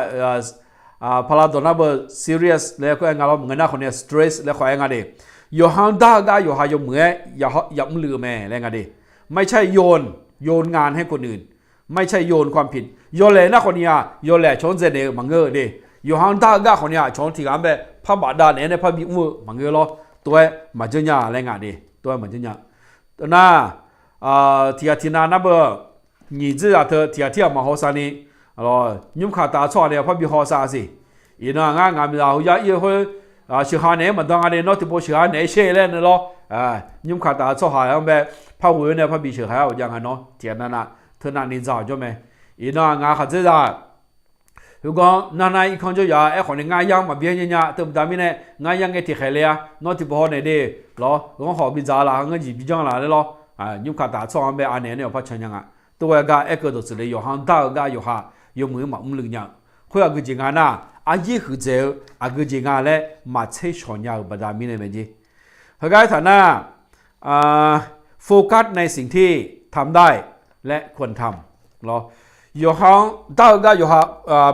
paqlaq dawq nar beu serious laer kur aer nga lawr, maqngeur nar khawf ni stress laer khawf aer nga de. Yawqha-anr dar-eu gar yawqha yawmuiq-aer ya mrluiv-eu mae laer nga de. ไม่ใช่โยน โยนงานให้คนอื่น ไม่ใช่โยนความผิด yawlaeq nar khawf ni-aq yawlaeq aqcawq-anr dzaeqnaeq-eu maqngeur-eu de. Yawqha-anr dar-eu gar khawf ni-aq aqcawq-anr tiq ghaq-anr bae par bafdav naeq-aer nae parbi mr-eu maqngeur lawr. Tov-aer maqjanr nya laer nga de. Tov-aer maqjanr nya. Nar, tiq ghaq tiq nav nar beu, nyiq dzerzaq teu tiq ghaq tirghaq maqhaw sav ni, nymr kaq taf-eu tsawrhaq nae parbi haw sav siq. Iqnan ngar ngaq miqzaq heu yar ir-eu khoer, sheuqha naeq-aer maqdan nga de, nawr tiqpov sheuqha naeq-aer sher laer nae lawr. Nymr kaq taf-eu tsawrhaq-anr bae par ghoe-awr nae parbi sheuqha-aer ghawqjav nga nawr tiq ghaq navnav teu navni dzaq-awq jawr mae. Iqnan ngaq khaqdzerzaq heugar-anr nar nar irkanr jawr yaf-a. Aerkhawf ni ngar yar-anr maqbyaer nya nya teu baqda mirnae ngar yar ngae tiqkhaeq le-a. Nawr tiqpov haw naeq de lawr, ghanr hawq bidzaq laf, ngar jeq bijawr laf laer lawr. Nymr kaq taf-eu tsawrhaq-anr bae anaeq nae awq par can nya nga. Tov-aer gar aer keuv dawqtsuif le, yawqha-anr dar-eu gar yawqha yawmuiq-anr maqmr luiv nya-eu. Khoer aqgeu jeq nga nar, aryaer huiqdzaeq-eu aqgeu jeq nga laer maqtser shawq nya-euq baqda mirnae mae jeq. Heugar aertaq nar, โฟกัสในสิ่งที่ทำได้และควรทำ lawr, yawqha-anr dar-eu gar yawqha,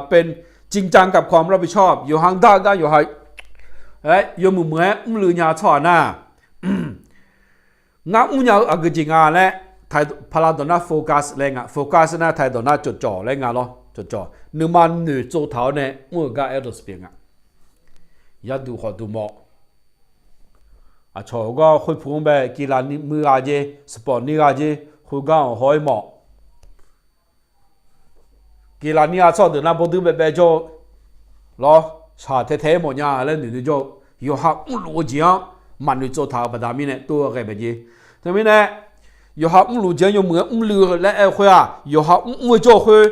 เป็น จริงจังกับความรับผิดชอบ yawqha-anr dar-eu gar yawqha, aer, yawmuiq muiq-aer mrluiv nya-eu tsawrhaq nar, ngar mrnya-eu aqgeu jeq nga laer, paqlaq dawq nar focus laer nga, focus nar taqdawq nar cawqcawq laer nga lawr, cawqcawq nuima noeqtsov taq-awr nae mr-eu gar aer dawqtsuif pyeuf nga. Yarduq khawf duq mawf. Aqcawq-eu gar khoerpuq-anr bae กีฬา ni muir gha jer, sport nir gha jer, khoergar-awq haw-aer mawf. กีฬา nir gha tsawrhaq deuq nar bawrdui baebae jawr-eu lawr, shaq tae tae-aer mawf nya laer noeqnoeq jawr-eu, yawqha mrluf-eu jeq-anr maqnoeq tsov taq-euq baqda mirnae tov-eu ghae mae jeq. Teumirnae, yawqha mrluf jeq-anr yawmuiq-aer mrluiv-eu laer aer-eu khoer-aq, yawqha mr mr-eu jawr-eu khoer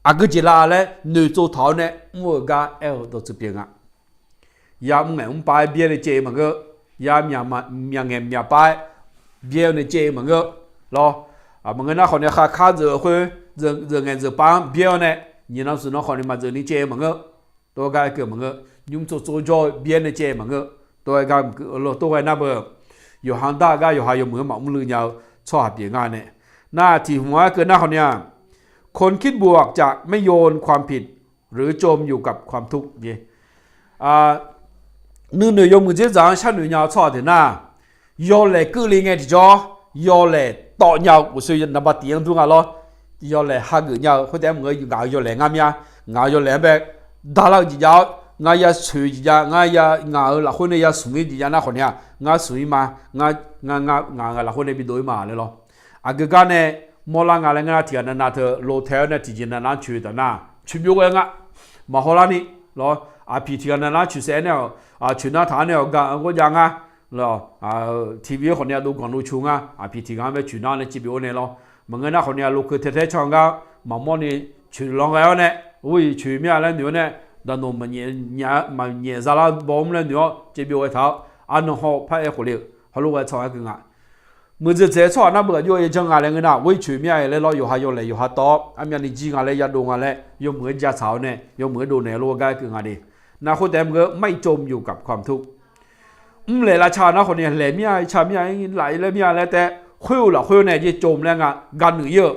aqgeu jeq la laer noeqtsov taq-awr nae mr-eu gar aer-eu dawqtsuif pyeuf nga. Ya mr ngaeq mr pav-aer byaer nae caev-eu maqngeur. Ya myaq ngaeq myaq pav-aer byaer-awr nae caev-eu maqngeur lawr. Maqngeur nar khawf ni kharkar zeuq-eu khoer, zeuq ngaeq zeuq pav-anr byaer-awr nae, nyiq nan smq nan khawf ni maqzeuq ni caev-eu maqngeur. Tov-aer gar aer keuv maqngeur. Nymr tsov tsov jawr-eu byaer nae caev maqngeur. Tov-aer gar mq keuv-eu lawr, tov-aer nar beu, yawqha-anr dar gar yawqha yawmuiq-aer maqmr luiv nya-eu tsawrhaq pyeuf nga nae. Nar tiq hmq-aer keuv nar khawf ni-aq, คนคิดบวกจะไม่โยนความผิด หรือจมอยู่กับความทุกข์ jeq. Nuinoeq yawmuiq dzerdzaq-anr sharnoeq nya-eu tsawrhaq deuq nar, yawlaeq keuvle ngae tiqjawr, yawlaeq tawv nya-eu uqshoe naqba tif-anr dur nga lawr. Yawlaeq hageuf nya-eu khoertaef-aer maqngeur, ngaq-euq yawlaeq ngar mir-a, ngaq-euq yawlaeq-anr bae darlar-eu jeq jav-awr, ngar ya soeq jeq jav, ngar ya ngaq-euq lafkhoer nae ya smq-ir jeq jav nar khawf ni-aq, ngar smq-ir ma, ngar, ngar, ngaq-euq lafkhoer nae bidov-ir ma laer lawr. Aqgeu gar nae mawrlar nga laer ngeur nar, tiqghaq navnav teu lotae-awr nae tiqjeq navnav-anr coeq taf nar, coeq byov ghae nga. Maqhaw larni lawr, aqpiq tiqghaq navnav-anr coeq saef-aer nae-awq, coeq nar taq-anr nae-awq, ga-anr ghawrjav nga. Lawr, TV-anr khawf ni aqdov ganq dov cu nga, aqpiq tiqghaq-anr bae coeq nar nae caev byov-awr nae lawr. Maqngeur nar khawf ni-aq, lokeu tae tae can gar maqmawr ni coeq lanr ghae-awr nae, ghoer-iq coeq mir-a laer noeq-awr nae, daqnoq maqnyaef zalar baw mr laer noeq-awr caev byov ghae taq-awr, arnan haw par-aer khof le-euq heulof ghae tsanr-aer keuv nga. Muiqdzaeq dzaeq-aer tsawrhaq nar beuq aqjox-aer janr nga laer ngeur nar, ghoer-iq coeq mir-a laer lawr, yawqha yawlaeq yawqha tawv-awr armyavni jir nga laer yadov nga laer, yawmuiq-aer ja tsaq-awr nae yawmuiq-aer dovnaeq lof-aer gar aer keuv nga de. Nar khoertaef maqngeur ไม่จมอยู่กับความทุกข์. Mrlaeq lavca nar khawf ni laeq mir-a, ca mir-a, laf laer mir-a laer taef, khoer-eu lafkhoer nae jeq cov laer nga, ga nuiq-ir-eu.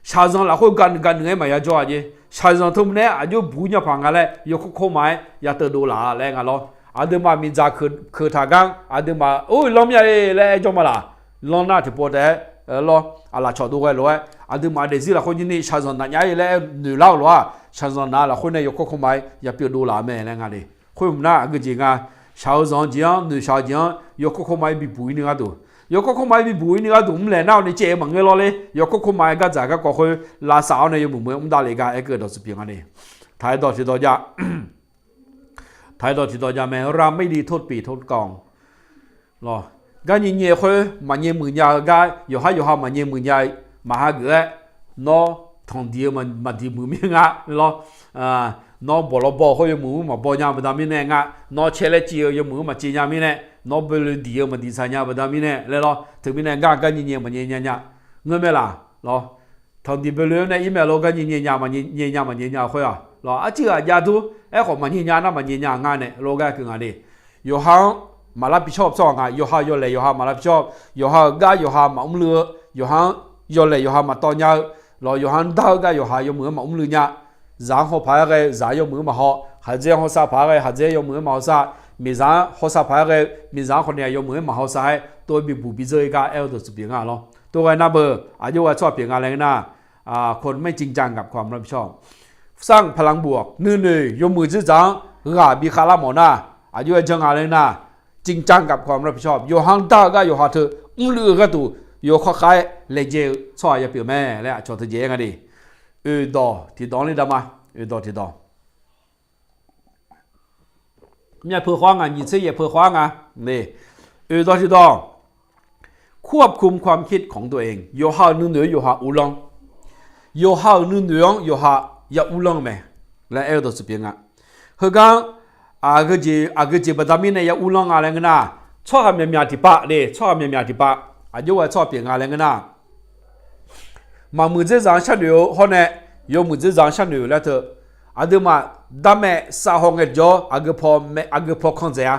Shaqzanq lafkhoer ga nuiq ga nuiq-aer maqya jawr-a jeq. Shaqzanq teu nae aqjox buq nya paq nga laer yawkawr kawrma-aer ya teuvdov laf-a laer nga lawr. Aqduimaf miqdzaq keuq taq gar aqduimaf or lanr mir-a laer aer jawr ma laq. Lanr nar tiqpov taef-aer lawr, aqlaf cawq dov ghae lof-aer aqduimaf daefzir lafkhoer nyirni shaqzanq naq nya-ir laer aer noeq lar-eu lof-aq, shaqzanq naq lafkhoer nae yawkawr kawrma-aer ya pyeuf dov laf-eu mae laer nga de. Khoer mq nar aqgeu jeq nga, shaq-eu zanq-eu jeq-anr noeqshaq-eu jeq-anr yawkawr kawrma-aer bibuq-ir ni gharduq, yawkawr kawrma-aer bibuq-ir ni gharduq mrlaeq nar-awq ni caev-eu maqngeur lawr ler, yawkawr kawrma-aer gardzaq garkawv khoer lavsav-awr nae yawmuiq muiq-aer mr davle gar aer keuv dawqtsuif pyeuf nga de. Taq-aer dawq tiqdawq jav, taq-aer dawq tiqdawq jav mae, เราไม่ดีโทษปีโทษกอง lawr. Gar nyae nyae khoer maqnyae muiq nya-eu gar, yawqhar yawqha maqnyae muiq nya-eu maqha geuf-aer, nawr tanqdiq-eu maqdiq muiq mir nga lawr. Nawr bawq lawr baw khoer yawmuiq maqbaw nya baqda mirnae nga, nawr caer laer civ-eu yawmuiq maqciv nya mirnae, nawr boeloe diq-eu maqdiq tsaq nya baqda mirnae laer lawr. Teumirnae gar gar nyae nyae maqnyae nya nya ngeur mae laq lawr. Tanqdiq boeloe-anr nae ir mae lawr, gar nyae nyae nya maqnyae nya maqnyae nya khoer-aq lawr, arcuiv ghaq jav dur aerkhawf maqnyae nya nar maqnyae nya ngar nae lawr gar keuv nga de. Yawqha-anr maqlar pi shawr-eu tsawrhaq nga, yawqha yawlaeq yawqha maqlar pi shawr, yawqha-euq gar yawqha maqmr luiv-eu, yawqha-anr yawlaeq yawqha maqtawv nya-eu lawr, yawqha-anr dar-eu gar yawqha yawmuiq-aer maqmr luiv nya. Zaq-anr hawpav-aer ghae zaq-anr yawmuiq-aer maqhaw, khaqdzer-anr hawsav paq-aer ghae khaqdzer-anr yawmuiq-aer maqhawsav, miqzaq-anr hawsav paq-aer ghae miqzaq-anr khawf ni-aq yawmuiq-aer maqhawsav-aer tov-aer bibuq bidzeur-ir gar aer-eu dawqtsuif pyeuf nga lawr. Tov ghae nar beu aqjox ghae tsawrhaq pyeuf nga laer ngeur nar, คนไม่จริงจังกับความรับผิดชอบ สร้างพลังบวก nuinoeq yawmuiq dzerdzaq-anr ghaq bi khavlar mawf nar, aqjox-aer janr nga laer nar, จริงจังกับความรับผิดชอบ yawqha-anr dar-eu gar yawqha teu mrluiv-eu gharduq yawkawr khav-aer laejae-eu tsawrhaq ya pyeuf mae laer aqcawq teujaev-aer nga de. Oeqdawq tiqdawq-anr ler dama, oeqdawq tiqdawq. Myavpeuq khawf-anr nga, nyiq tser yaeqpeuq khawf-anr nga. Oeqdawq tiqdawq. ควบคุมความคิดของตัวเอง yawqha-euq nuinoeq-aer yawqha uvlanr, yawqha-euq nuinoeq-anr yawqha ya uvlanr-eu mae laer aer-eu dawqtsuif pyeuf nga. Heugar aqgeujeq aqgeujeq baqda mirnae ya uvlanr nga laer ngeur nar, tsawrhaq myaqmyaq tiqpav de, tsawrhaq myaqmyaq tiqpav aqjox ghae tsawrhaq pyeuf nga laer ngeur nar, maqmuiq dzerdzaq-anr sharnoeq-eu hawr nae yawmuiq dzerdzaq-anr sharnoeq-eu laer teu, aqduimaf darmaeq safhaw ngae tiqjawr aqgeu paw kan dzaeq-a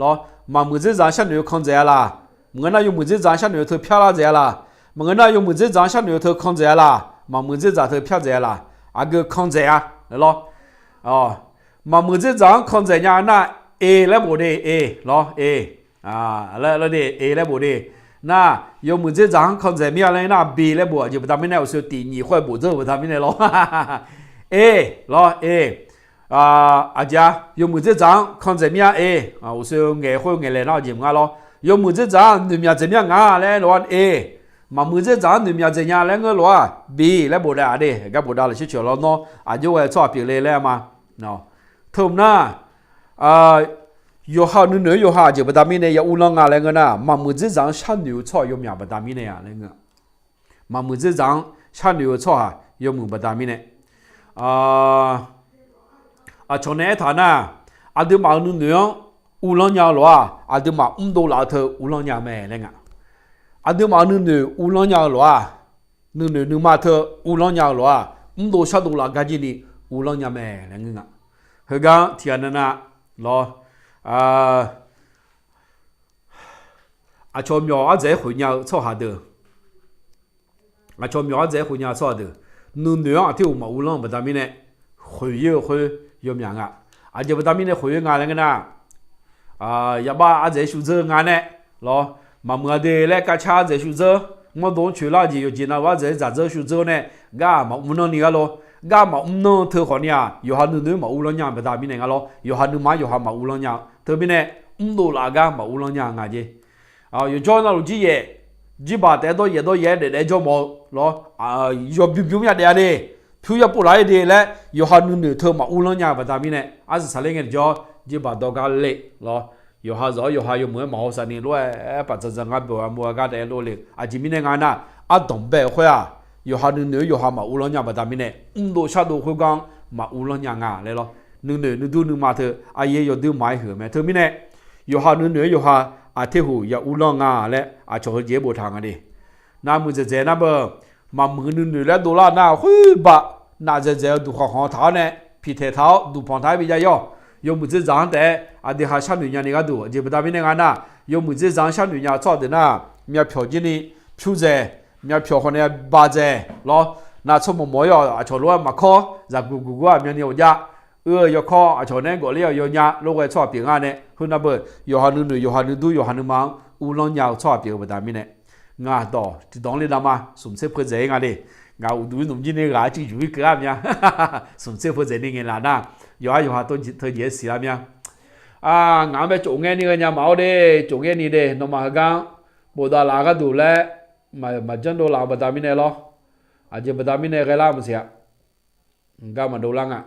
lawr. Maqmuiq dzerdzaq-anr sharnoeq-eu kan dzaeq-a laq, maqngeur nar yawmuiq dzerdzaq-anr sharnoeq-eu teu pyar lar dzaeq-a laq, maqngeur nar yawmuiq dzerdzaq-anr sharnoeq-eu teu kan dzaeq-a laq, maqmuiq dzerdzaq teu pyar dzaeq-a laq, aqgeu kan dzaeq-a lawr. Maqmuiq dzerdzaq-anr kan dzaeq nya nar, e laer bof de, e lawr, e laer, e laer bof de. Nar, yawmuiq dzerdzaq-anr kan dzaeq mir-a laer nar, bi laer bof aqjeq baqda mirnae uqshoe tiq nyiq khoer bof dzeur-eu baqda mirnae lawr. E lawr, e. Aqjeq-a, yawmuiq dzerdzaq-anr kan dzaeq mir-a, e. Uqshoe ngaeq khoer ngaeq laeq nar aqjeq maqnga lawr. Yawmuiq dzerdzaq-anr noeqmyaq dzaeq mir-a nga laer lof-aer, e. Maqmuiq dzerdzaq-anr noeqmyaq dzaeq nya laer ngeur lof-a, bi laer bof daef-a de, gar bof dav lafsir coeq lawr nawr aqjox ghae tsawrhaq pyeuf le laer ma. Teu nar, Yawqha nuinoeq-aer yawqha aqjeq baqda mirnae ya uvlanr nga laer ngeur nar, maqmuiq dzerzaq-anr sharnoeq-eu tsawrhaq yawmyaq baqda mirnae-a laer ngeur-a. Maqmuiq dzerzaq-anr sharnoeq-eu tsawrhaq yawmuiq baqda mirnae, aqcawq nae aertaq nar, aqduimaf-euq nuinoeq-anr uvlanr nya-eu lof-aq, aqduimaf mrdov laf-eu teu uvlanr nya-eu mae laer nga. Aqduimaf-euq nuinoeq uvlanr nya-eu lof-aq, nuinoeq nuima teu uvlanr nya-eu lof-aq, mrdov shardov laf gar jirni uvlanr nya mae laer ngeur nga. Heugar tiqghaq navnav lawr, aqcawq myawq ardzaeq-aer khoeq nya-eu tsawrhaq deuq, aqcawq myawq ardzaeq-aer khoeq nya-eu tsawrhaq deuq, nuinoeq-anr aqter uq maquvlanr-eu baqda mirnae, khoeq-ir-eu khoer yawmyaq nga. Aqjeq baqda mirnae khoeq-ir nga laer ngeur nar, yaqbav ardzaeq-aer shuvdzeur nga nae lawr, maqmuiq-a de laer kavcar ardzaeq-aer shuvdzeur, mawrdov-anr coeqlar-eu jeq yawqjeq navluf ardzaeq-aer dzaqdzeur shuvdzeur nae, gar maqmr nanr ni gar lawr. Gar maqmr nanr-eu teu khawf ni-aq, yawqha nuinoeq-aer maquvlanr nya-eu baqda mirnae nga lawr. Yawqha nuima-anr yawqha maquvlanr nya-eu teu mirnae, mrdov laf-eu gar maquvlanr nya-eu nga jeq. Yawqjawr navluf jiryaef, jirbaq taef-aer dawryaef dawryaef-aer daef daef-aer jawr mawf-eu lawr, yawbymr bymr ya daef-a de, pyur ya pov laf-ir de laer yawqha nuinoeq teu maquvlanr nya-eu baqda mirnae, arsiq saqler ngae tiqjawr jirbaq dawrgar le lawr. Yawqha zawq-awr yawqha yawmuiq-aer maqhaw saf ni lof-aer paf dzaqdzaq ngar byawq-a mur-a gar daef-aer lof le. Aqjeq mirnae nga nar, ardanq bae-eu khoer-aq, yawqha nuinoeq-aer yawqha maquvlanr nya baqda mirnae, mrdov shardov khoergar-anr maquvlanr nya nga laer lawr. Nuinoeq nuidur nuima teu aqyaer yawdui maqaer huiq-eu mae teu mirnae, yawqha nuinoeq-aer yawqha aqter huq ya uvlanr nga laer aqcawq heujeq-aer boftaq nga de. Navmuiq dzaeqdzaeq nar beu, maqmuiq nuinoeq laer dovlar nar khoerbaq, naf dzaeqdzaeq-eu duqkhanq khanq taq-awr nae, piqtaeq taq-awr duqpanq taq-aer bi jav-ir-awq. Yawmuiq dzerzaq-anr taef-aer aqdui ha sharnoeq nyani gharduq, aqjeq baqda mirnae nga nar, yawmuiq dzerzaq-anr sharnoeq nya-eu tsawrhaq deuq nar, myavpyawq jirni pyurdzaeq, myavpyawq khawf nae baqdzaeq lawr, navtsawr mawq mawq-ir-awq, aqcawq lof-aer maqkawr, zaqguq guq gur-aq myavni ghawqjav, eu-eu yawkawr aqcawq nae gawfler-awq yawnya lof ghae tsawrhaq pyeuf nga nae, khoernar beu, yawqha nuinoeq yawqha nuidur yawqha nuima-anr uvlanr nya-eu tsawrhaq pyeuf-eu baqda mirnae, ngaq dawq tiqdawq-anr le dama smq tser peudzaeq-ir nga de. Ngaq uqduq-ir nmq jir ni ghaq-aer ciqjuq-ir keuv-ar mya. Smq tser peudzaeq ni ngaeqlaf nar, yawqha yawqha teujeq-aer siqlar mya. Ngaq-anr bae tsof ngaer ni ghae nya maqawr de, tsof ngaer ni de, nawmaf heugar-anr bofdav laf-eu gharduq laer maqjanr dovlaf-eu baqda mirnae lawr. Aqjeq baqda mirnae ghaelar maqsiq-a. Gar maqdov lar nga.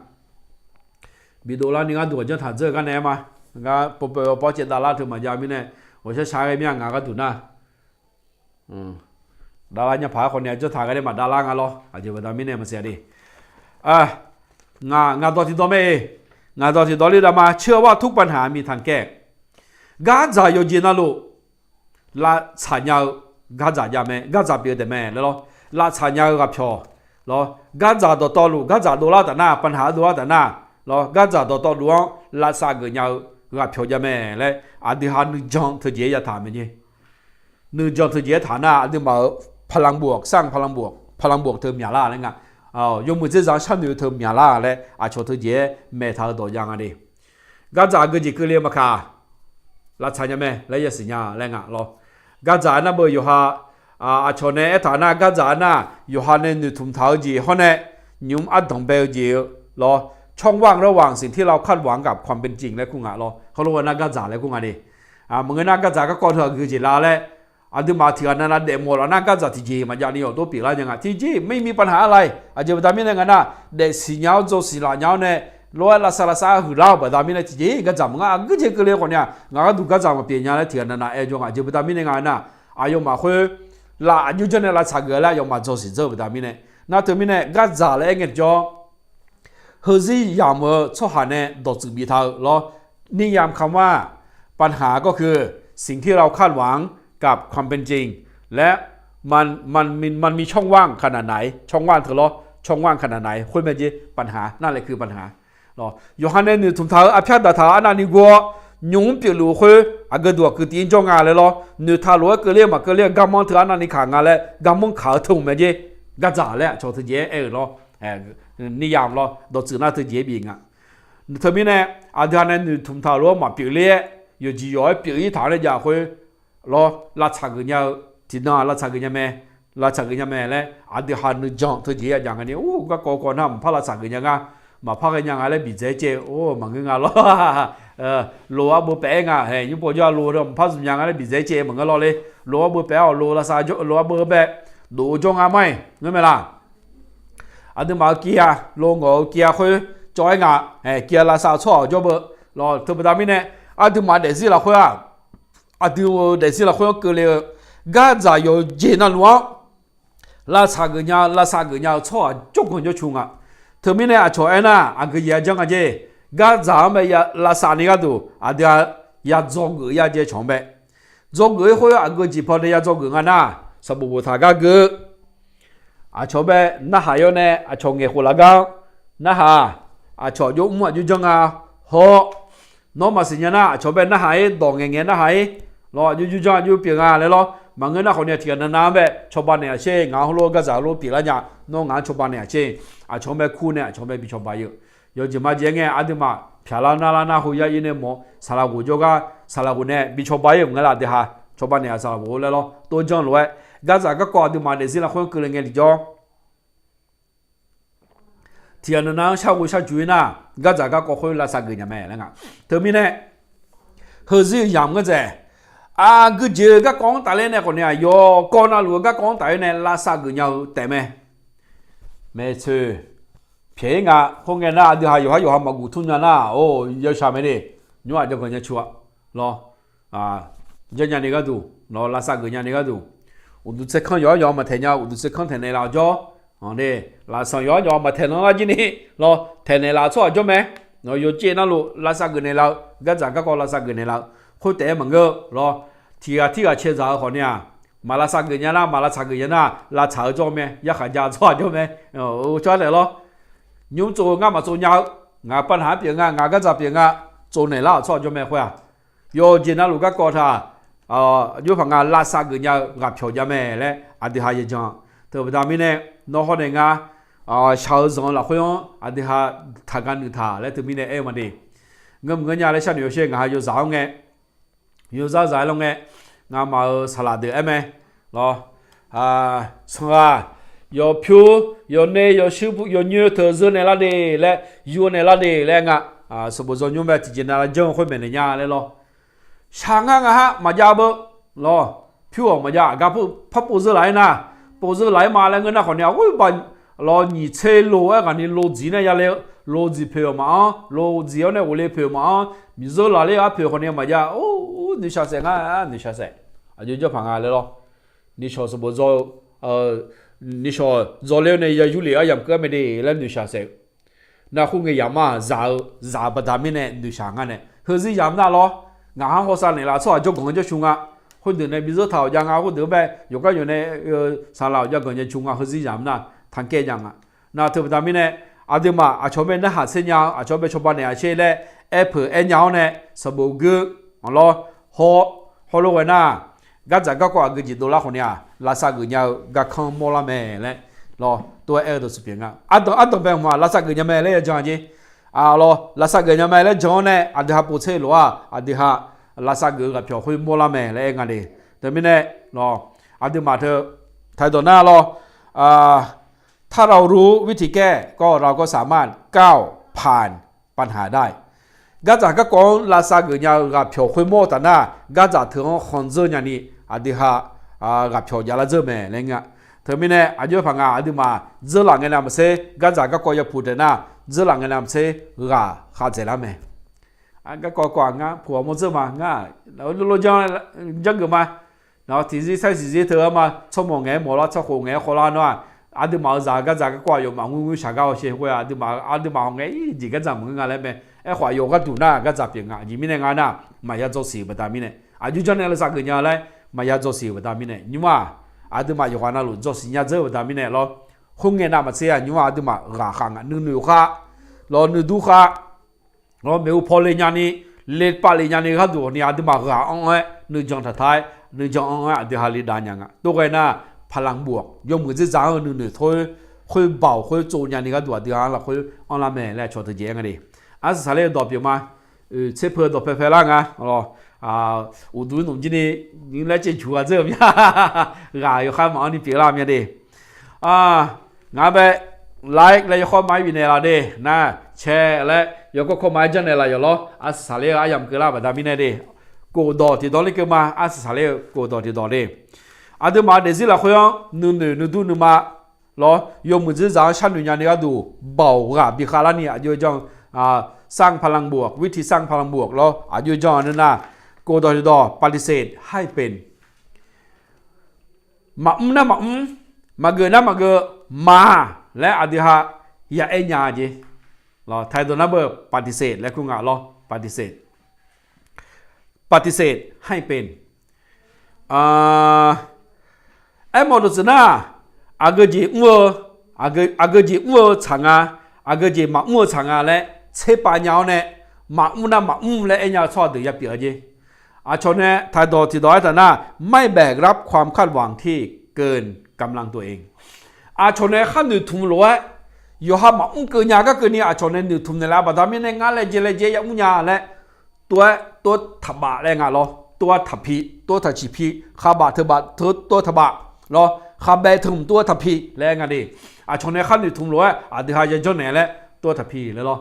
Bidov larni gharduq aqjanr taq dzeur-eu gar nae-aer ma. Gar pov pov-awr pawr caev dav lar teu maqjav mirnae, ghawqshar shaq ghae mir-a ngaq gharduq nar. Dav lar nya paq-aer khawf nae aqjanr taq ghae nae maqdav lar nga lawr. Aqjeq baqda mirnae maqsiq-a de. Ngaq, ngaq dawq tiqdawq mae-eq. Ngaq dawq tiqdawq le dama, เชื่อว่าทุกปัญหามีทางแก้. Gardzaq yawqjeq navluf lavtsaq nya-eu gardzaq jav mae, gardzaq pyeuf-eu taef mae laer lawr. Lavtsaq nya-eu ghaqpyawq lawr, gardzaq dawqtawvluf, gardzaq dovlar taf nar, ปัญหา dovlar taf nar lawr, gardzaq dawqtawvluf-anr lavsav geuf nya-eu ghaqpyawq jav mae laer aqdui ha nuijan teujeq-aer yataq mae jeq. Nuijan teujeq-aer taq nar aqduimaf-euq พลังบวก สร้างพลังบวก พลังบวก teu myaqlar laer nga. Yawmuiq dzerzaq-anr sharnoeq-eu teu myaqlar laer aqcawq teujeq-aer maeqtaq-eu dawq jav nga de. Gardzaq aqgeu jeq keuvle maqkaq, lavtsaq nya mae laer yasiq nya laer nga lawr. Gardzaq nar beu yawqha, aqcawq nae aertaq nar gardzaq nar, yawqha nae noeqtmq taq-eu jeq hawr nae, nymq-mr ardanq bae-eu jeq-eu lawr, ช่องว่างระหว่างสิ่งที่เราคาดหวังกับความเป็นจริง laer kur nga lawr. Heulof-aer nar gardzaq laer kur nga de. Maqngeur nar gardzaq garkawv teu aqgeu jeq la laer, aqduimaf tiqghaq navnav daefmawf laf nar gardzaq tiqjeq maqjav ni yawqdov pyeuflar nya nga. Tiqjeq ไม่มีปัญหาอะไร. Aqjeq baqda mirnae nga nar, daefsiq nya-awr dzawsiq laf nya-awr nae, lof-aer lavsav lavsav huiqlar-eu baqda mirnae tiqjeq gardzaq maqnga. Aqgeu jeq keuvle khawf ni-aq, ngaq gharduq gardzaq maqpyeuf nya laer tiqghaq navnav aer jawr nga. Aqjeq baqda mirnae nga nar, aqyawfmaf khoer laf aqjox janr nae lavtsaq geuf laer aqyawfmaf dzawsiq dzeur-eu baqda mirnae, nar teumirnae gardzaq laer aer ngae tiqjawr, heuzir yamq-eu tsawrhaq nae dawqtsuif biftaq-eu lawr. นิยามคำว่า ปัญหาก็คือ สิ่งที่เราคาดหวังกับความเป็นจริง และมันมันมีช่องว่างขนาดไหน ช่องว่าง teu lawr ช่องว่าง ขนาดไหน khoer mae jeq ปัญหา nar laer keuv ปัญหา lawr. Yawqha nae noeqtmq taq-eu arpyar daqtaq-eu arnavni gor-awr, nymq-mr pyeufluf-eu khoer aqgeu duq aqgeu tiv-ir jawr nga laer lawr. Noeqtaq lof-aer keuvler-eu maqkeuvler-eu garmanr teu arnavni kaq nga laer garmanr kaq-eu teu hmq mae jeq. Gardzaq laer aqcawq teujeq-aer aer-euq lawr. นิยาม lawr dawqtsuif nar teujeq-aer bif nga. Teumirnae, aqdui ha nae noeqtmq taq-euq lof-aer maqpyeufler-aer, yawqjeq yawq-aer pyeuf-ir taq-awr nae jav khoer lawr, lavtsaq geuf nya-eu, tiqnan-aq lavtsaq geuf nya mae, lavtsaq geuf nya mae laer aqdui ha nuijan teujeq-aer ya jav nga ni, or, garkawv kawv nar maqpar lavtsaq geuf nya ngar, maqpar ghae nya nga laer biqdzae-aer caev, or, maqngeur nga lawr. Lof arbeuv paef-aer nga, hae, nymr pov jawr-a lof maqpar zmq nya nga laer biqdzae-aer caev maqngeur lawr le. Lof arbeuv paef-awq, lof lavsav jawr, lof arbeuv bae dof-eu jawr nga ma-iq ngeur mae laq. Aqduimaf-euq kiv-a, lo ngawq-eu kiv-a khoer cawv-aer nga, kiv-a lavsav-eu tsawrhaq-awq jawr beu lawr. Teubaqda mirnae, aqduimaf daefzir lafkhoer-aq, aqdui-euq daefzir lafkhoer-anr keuvle-eu gardzaq yawqjeq navluf-anr lavsaq geuf nya-eu, lavsav geuf nya-eu tsawrhaq jawrganq jawrcu nga. Teumirnae aqcawq aernar, aqgeu jeq-a janr nga jer. Gardzaq-anr bae lavsav ni gharduq aqdui-a ya dzawgeuf ya jeq cawq-anr bae dzawgeuf-ir khoer aqgeu jeq paw nae ya dzawgeuf nga nar, sanqbof boftaq gar geu aqcawq bae narhaq-ir-awr nae aqcawq ngaeqkhof laf gar-anr narhaq, aqcawq aqjox mr aqjox janr nga. Hawr, nawr maqsiq nya nar aqcawq bae narhaq-ir, dawq ngaeqngaeq narhaq-ir, lawr, aqjox jawr janr aqjox pyeuf nga laer lawr. Maqngeur nar khawf ni tiqghaq navnav-anr bae cawba naeq-aq sher, ngaq-anr heulof-aer gardzaq heulof pyeuflar nya, nawr ngaq-anr cawba naeq-aq sher, aqcawq-anr bae kur nae aqcawq-anr bae bi cawba-ir-eu. Yawjeq majeq-aer ngae aqduimaf pyaqlar narlar nar heu yar-ir nae mawf-awr saqlaq ghof jawrgar saqlaq ghof nae bi cawba-ir-euq nga laer aqdui ha cawba naeq-aq saqlaq ghof-eu laer lawr. Tov janr lof-aer gardzaq garkawv aqduimaf daefzir lafkhoer-anr keuvle ngae tiqjawr tiqghaq navnav-anr sharghov sharjuq-ir nar, gardzaq garkawv khoer lavsav geuf nya mae laer nga. Teumirnae heuzir-eu yamq ngeur dzaeq, aqgeu jeq-eu garkawv-anr tafler nae khawf ni-aq, yawqkawv navluf-eu garkawv-anr tafler nae lavsav geuf nya-eu taef mae. Maeqtsoeq pyaeq-ir nga. Khoerngae nar aqdui ha yawqhar yawqha maqguf tmr nya nar, or, yawshaq mae de. Nymr-aq jawrganq nya cu-a lawr. Janr nya ni gharduq lawr, lavsav geuf nya ni gharduq, uqduq tsaerkanr yawqhar yawqha maqtaeq nya, uqduq tsaerkanr taeqnaeq laf-eu jawr, lafsanq yawqhar yawqha maqtaeq lanr lar jir ni lawr, taeqnaeq laf-eu tsawrhaq jawr mae. Nawq yawcev navluf lavsav geuf naeq laf-eu, gardzaq garkawv lavsav geuf naeq laf-eu, khoer taef-aer maqngeur-eu lawr. Tiqghaq tirghaq cae dzaq-eu khawf ni-aq, maq lavsav geuf nya nar, maq lavtsaq geuf nya nar, lavtsaq-eu jawr mae, yarkhaq ja-eu tsawrhaq jawr mae. Ur, tsawrhaq taef lawr. Nymr tsov-eu ngar maqtsov nya-eu, ngaq pavnaq-anr pyeuf nga, ngaq gardzaq pyeuf nga, tsovnaeq lar-euq tsawrhaq jawr mae khoer-aq, yawqjeq navluf garkawv taq, aqjox paq nga lavsav geuf nya-eu ghaqpyawq jav mae laer aqdui ha yajan. Teubaqda mirnae, nawr hawr nae ngar shaq-eu zanq-eu lafkhoer-anr aqdui ha taqga nuitaq laer teumirnae aer-eu ma de. Ngeur mq ngeur nya laer sharnoeq yawshaer ngaq ha yawzaq-awr ngae, yawzar zaq-aer lawr ngae, ngamaf-euq saqlaq deuq aer mae lawr. Sanqghaq, yawpyur, yawner, yawshuir, yawnyoer teu zeur naeq lar de laer, yur naeq lar de laer nga. Sanqbof zawnymr mae tiqjeq nav lar janr-eu khoer maeqnaeq nya laer lawr. Shaq ngar ngaq ha maqjav beu lawr. Pyur-awq maqjav, aqgar par pov zeur laf-aer nar, pov zeur laf-aer ma laer ngeur nar khawf ni-aq, ghoer baq lawr nyiq tser lof-aer ghaq ni lov dziq nae ya le-eu, lov dziq poeq-awq maqanr, lov dziq-awr nae ghofle poeq-awq maqanr, miqzeur lafler-eu arpoeq khawf ni maqjav, or, noeqshaq saef ngar, noeqshaq saef. Aqjox jawr paq nga laer lawr. Nishawq sanqbof dzaw-eu, nishawq dzaw ler-awr nae ya yurlef-eu aryamq keuv-aer mae de laer noeqshaq saef-eu. Nar khoerngae yamq-aq zaq-eu, zaq-eu baqda mirnae noeqshaq ngar nae heuzir yamq nar lawr. Ngaq-anr hawsav naeqlaf tsawrhaq jawrganq-anr jawrshu nga. Khoerdeuq nae bi zeur taq-awq jav nga, khoerdeuq-anr bae yawqgar yawq nae saqlaq-awq jav ganq nya cu nga, heuzir yamq nar tanqkaer jav nga. Nar teu baqda mirnae, aqduimaf aqcawq bae narhaq tser nya-eu, aqcawq bae cawba naeq-aq sher laer aer peuq aer nya-awr nae sanqbof geur-anr lawr. Hawr, hawr lof ghae nar, gardzaq garkawv aqgeu jeq dovlar khawf ni-aq, lavsav geuf nya-eu garkanr mawrlar mae laer lawr, tov-aer aer-eu dawqtsuif pyeuf nga. Ardanq ardanq bae hmq-aq lavsav geuf nya mae laer ya jan-a jeq. Lawr, lavsav geuf nya mae laer jan-awr nae aqdui ha povtser lof-aq, aqdui ha lavsav geuf-eu ghaqpyawq khoer mawrlar mae laer aer nga de. Teumirnae lawr, aqduimaf teu taqdawq nar lawr, ถ้าเรารู้วิธีแก้ ก็เราก็สามารถก้าวผ่านปัญหาได้ Gardzaq garkawv-anr lavsav geuf nya-eu ghaqpyawq khoer mawr-eu taf nar, gardzaq teu-anr khanqdzeur nyani aqdui ha ghaqpyawq javlar dzeur mae laer nga. Teumirnae aqjox paq nga aqduimaf dzeurlaf ngae nav maqtser, gardzaq garkawv yapuq taef nar, dzeurlaf ngae nav maqtser ghaq khav dzaeqlar mae. Garkawv kawv-aq ngar puq-awq mawr dzeur ma ngar, lolo janr geuf ma. Nawq tiqzir sair siqzir teu-aer ma, tsawrmawq ngaeq-aer mawq lar, tsawrkhof ngaeq-aer khawvlar nawr-aq, aqduimaf-euq zaq-eu gardzaq garkawv-aq yawmaf ngoer ngoer shaq gar-awr sher khoer-aq, aqduimaf aqduimaf hawq ngae-ir jeq gardzaq maqngeur nga laer mae. Aerkhawf aqyawf gharduq nar gardzaq pyeuf nga, aqjeq mirnae nga nar, maqya dzawsiq-euq baqda mirnae, aqjox janr nae lavsav geuf nya laer maqya dzawsiq-euq baqda mirnae, nymr-aq aqduimaf yawqghaq navluf dzawsiq nya dzeur-eu baqda mirnae lawr. Khoerngae nav maqtser-aq nymr-aq aqduimaf ghaq khav nga, nuinoeq khav, lawr nuidur khav, lawr maeqhu paw le nyani, le pav le nyani gharduq ni aqduimaf ghaq anr-aer nuijan taqtaq-aer, nuijan anr-aer aqdui ha le dav nya nga. Tov ghae nar, paqlanq bof-awq, yawmuiq dzerdzaq-anr-eu nuinoeq khoer, khoer baoq khoer tsov nyani gharduq aqdui ha-anr lafkhoer anrlar mae laer cawq teujeq aer nga de. Arsaq saqler-eu dawq pyeuf ma. Tser peu-eu dawq paepae lar nga. Uqduq nmq jir ni nymr laer caev juq ghaq dzeur-eu mya. Ghaq yawkhav maqanr ni pyeuflar mya de. Ngaq-anr bae like laer yawkawr ma-aer bifnaeq laf de. Nar cae laer yawkawr kawr ma-aer janrnaeq laf yawq lawr. Arsaq saqler-eu aryamq keuvlar baqda mirnae de. Kofdawq tiqdawq ler keuv ma, arsaq saqler-eu kofdawq tiqdawq de. Aqduimaf daefzir lafkhoer-anr nuinoeq nuidur nuima lawr, yawmuiq dzerdzaq-anr sharnoeq nyani gharduq baoq ghaq bikhav larni aqjox janr-eu สร้างพลังบวก วิธีสร้างพลังบวก lawr, aqjox janr-eu nar, กด dawq tiqdawq ปฏิเสธให้เป็น maqmr nar maqmr, maqgeuf nar maqgeuf, ma laer aqdui ha ya aer nya jeq. Lawr, ไทย dawq nar beu ปฏิเสธ laer kur nga lawr, ปฏิเสธ ปฏิเสธให้เป็น Aermawf dawqtsuif nar, aqgeu jeq mr-eu, aqgeu jeq mr-eu tsaq nga, aqgeu jeq maqmr-eu tsaq nga laer tserpav nya-awr nae, maqmr nar maqmr laer aer nya-eu tsawrhaq deuq ya pyeuf-a jeq. Aqcawq nae ไทย dawq tiqdawq aertaq nar, ไม่แบกรับความคาดหวังที่เกินกำลังตัวเอง Aqcawq nae khar noeqtmq lof-aer, yawqha maqmr keuv nya gar keuvni aqcawq nae noeqtmq naeqlaf-eu baqda mirnae ngar laejae laejae ya mr nya laer, tov-aer tov-aer taqbaf laer nga lawr, tov-aer taqpi, tov-aer taqciq pi, kharbaf teubaf tov-aer taqbaf lawr, kharbaev teumq tov-aer taqpi laer nga de. Aqcawq nae khar noeqtmq lof-aer aqdui ha yajanr naeq laer tov-aer taqpi laer lawr.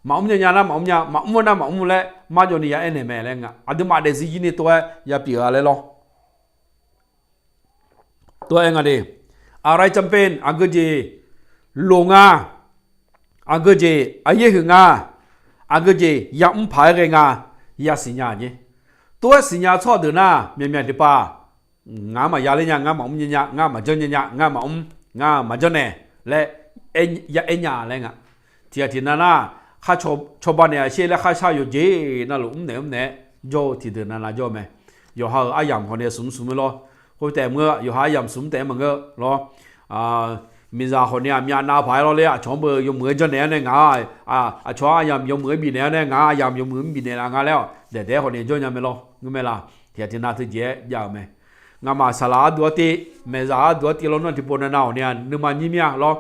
Maqmr nya nya nar maqmr nya, maqmr nar maqmr laer marjawv ni ya aer naeq mae laer nga. Aqduimaf daefzir jir ni tov-aer ya pyeuf-a laer lawr. Tov-aer nga de. อะไรจำเป็น aqgeu jeq loq nga, aqgeu jeq aqyaer huiq nga, aqgeu jeq yamr paq-aer ghae nga, yasiq nya jeq. Tov-aer siqnya tsawrhaq deuq nar, myaqmyaq tiqpav, ngar maqya ler nya, ngar maqmr nya nya, ngar maqjanr nya nya, ngar maqmr, ngar maqjanr naeq laer ya aer nya laer nga. Tiqghaq tiqnav nar, khar cawba naeq-a sher laer kharshar yawqjeq navluf mrnaeq mrnaeq-aer jawr-eu tiqdeuq navnav jawr-eu mae. Yawqha-euq aryamq khawf nae smq mr smq mr lawr. Khoertaef mr-eu yawqha aryamq smq mr taef-aer maqngeur lawr. Miqzaq khawf nae aqmyav nav paq-aer lawr laer aqcawq-anr beu yawmuiq-aer janrnaeq-awr nae ngaq-a, aqcawq-anr aryamq yawmuiq-aer bifnaeq-awr nae ngaq-a aryamq yawmuiq-aer bifnaeq laf nga laer-awq daeqdaeq-aer khawf nae jawr nya mae lawr, ngeur mae laf. Tiqghaq tiqnav teujeq-aer jav-euq mae. Ngamaf saqlaq arduq artiv, maeqzaq arduq artiv lawr nar tiqpov navnav-awq nae-a nuima nyir mir-a lawr.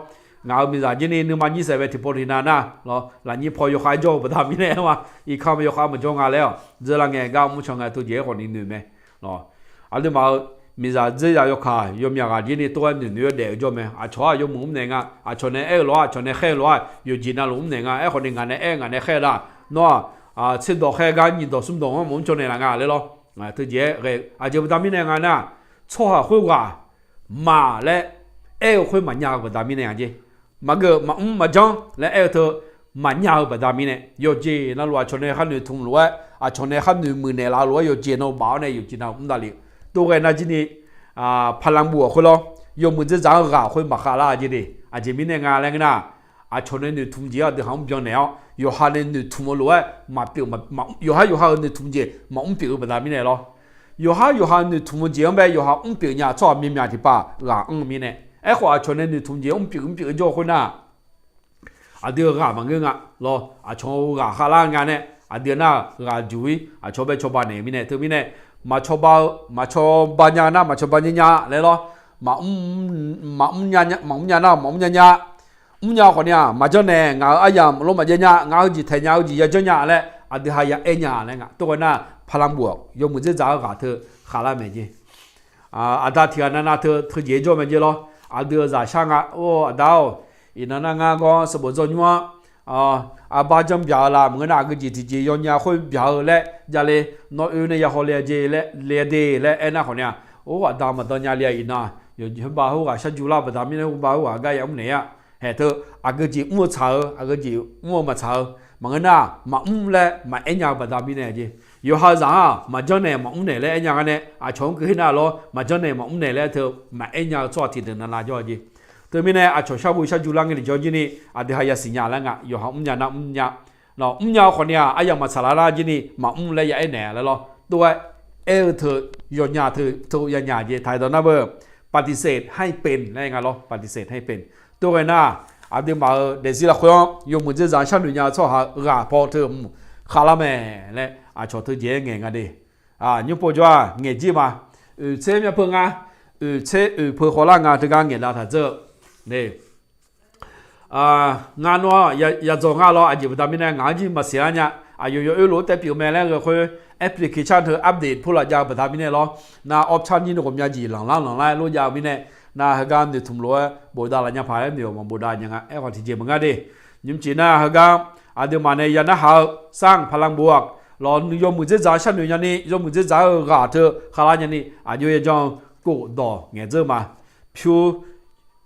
Ngaq-euq miqzaq jir ni nuima nyir saef bae tiqpov tiqnav nar lawr, lafnyir paw yawkhav jawr-eu baqda mirnae ma, irkanr yawkhav maqjawr nga laer-awq dzeurlar ngae gar mr can nga teujeq-aer khawf ni noeq mae. Aqduimaf-euq miqzaq dzerzaq yawkaq yawmyaq ghaq jir ni tov-aer noeq noeq-aer daef-eu jawr mae. Aqcawq-aq yawmuiq mrnaeq nga, aqcawq nae aer-eu lof-aer, aqcawq nae khaer-eu lof-aer, yawqjeq navluf mrnaeq nga. Aerkhawf ni ngaq nae aer, ngaq nae khaer-eu nar, nawr-aq tserdawq khaer gar nyiq dawq smr dawq-anr maqmr cawnaeq laf nga laer lawr. Teujeq-aer ghae-eu aqjeq baqda mirnae nga nar, tsawrhaq khoerghaq maq laer aer-eu khoer maqnya-eu baqda mirnae nga jeq. Maqgeuf maqmr maqjanr laer aer-eu teu maqnya-eu baqda mirnae, yawqjeq navluf aqcawq nae khar noeqtmq lof-aer, aqcawq nae khar noeq muiqnaeq laf-eu lof-aer yawqjeq navluf baf-awr nae yawqjeq navluf mr davlef-eu. Tov ghae nar jir ni, พลังบวก khoer lawr, yawmuiq dzerzaq-anr ghaq khoer maqkhav lar jeq de. Aqjeq mirnae nga laer ngeur nar, aqcawq nae noeqtmq jeq-anr aqdui ha mr byannaeq-awr, yawqha nae noeqtmq-eu lof-aer maqpyeuf, yawqhar yawqha-euq noeqtmq jeq maqmr pyeuf-eu baqda mirnae lawr. Yawqhar yawqha noeqtmq-eu jeq-anr bae yawqha mr pyeuf nya tsawrhaq myaqmyaq tiqpav ghaq anr-eu mirnae. Aerkhawf aqcawq nae noeqtmq jeq mr pyeuf mr pyeuf-eu jawr-eu khoer nar, aqdui-euq ghaq maqngeur nga lawr. Aqcawq-eu ghaq khavlar nga nae aqdui nar ghaq juq-ir aqcawq bae cawba naeq-eu mirnae teumirnae, maqcawba-eu maqcawba nya nar maqcawba nya nya laer lawr, maqmr nya nar maqmr nya nya, mrnya khawf ni-aq maqjanr naeq, ngaq-euq aryamq lawr maqjaev nya, ngaq-euq jeq taeq nya-eu jeq yajanr nya laer aqdui ha ya aer nya laer nga. Tov ghae nar พลังบวก yawmuiq dzerzaq-eu ghaq teu khavlar mae jeq. Aqda tiqghaq navnav teu teujeq-aer jawr mae jeq lawr. Aqdui-euq zaqshar nga, or aqda-or, iqnan nar ngar gawr sanqbof dzawr nymr-anr arbar janr byaq-eu la maqngeur nar, aqgeu jeq tiqjeq yawnya khoer byaq-eu laer javle, nawr oe nae ya haw le-a jeq laer le-a de laer aernar khawf ni-aq, or aqda maqdan nya le-a iqnan, yawqjeq khoerbav khoerghaq shar jurlar-eu baqda mirnae, khoerbav khoerghaq gar yamr naeq-a. Haeq teu, aqgeu jeq mr-eu tsaq-eu, aqgeu jeq mr-eu maqtsaq-eu, maqngeur nar maqmr laer maqaer nya-eu baqda mirnae jeq. Yawqha zaq-anr maqjanr naeq maqmr naeq laer aer nya gar nae, aqcawq-anr keuv her nar lawr maqjanr naeq maqmr naeq laer teu maqaer nya-eu tsawrhaq tiqdeuq navnav jawr-a jeq. Teumirnae aqcawq shar bu shar jurlar ngae tiqjawr jir ni aqdui ha yasiq nya laer nga. Yawqha mrnya nar mrnya, mrnya-eu khawf ni-aq aryamq maqtsaq lar nar jir ni maqmr laer ya aer naeq laer lawr. Tov-aer aer-eu teu yawnya teu teu yanya jeq taq-aer dawq nar beu ปฏิเสธให้เป็น laer nga lawr, ปฏิเสธให้เป็น. Tov ghae nar, aqduimaf-euq daefzir lafkhoer-anr yawmuiq dzerzaq-anr sharnoeq nya-eu tsawrhaq ghaq paw teu mq khavlar mae laer aqcawq teujeq-aer ngaeq nga de. Nymr pov jawr-aq ngaeq jir ma. Oeq tser myavpeu nga, oeq tser oeq peu khawvlar nga teugar ngaeq dav taq dzeur-eu. Ngar nawr yadzawq ngar lawr aqjeq baqda mirnae ngaq-anr jir maqsiq lar nya. Aqyawf yawoer lof-aer taev pyeuf-eu mae laer ghae khoer, application teu update pulaf jav-eu baqda mirnae lawr. Nar option jir ni ghawqmya jeq lanqlar lanqlar-aer lor jav-eu mirnae, nar heugar noeqtmq lof-aer bofdav laf nya paq-aer noeq-awq maqbofdav nya nga. Aerkhawf tiqjeq maqngeur de. Nymrcif nar heugar aqduimaf nae ya narhaq-eu สร้างพลังบวก lawr, yawmuiq dzerzaq-anr sharnoeq nya ni yawmuiq dzerzaq-eu ghaq teu khavlar nya ni aqjox yajanr-eu kofdawq ngaeqdzeur ma. Pyur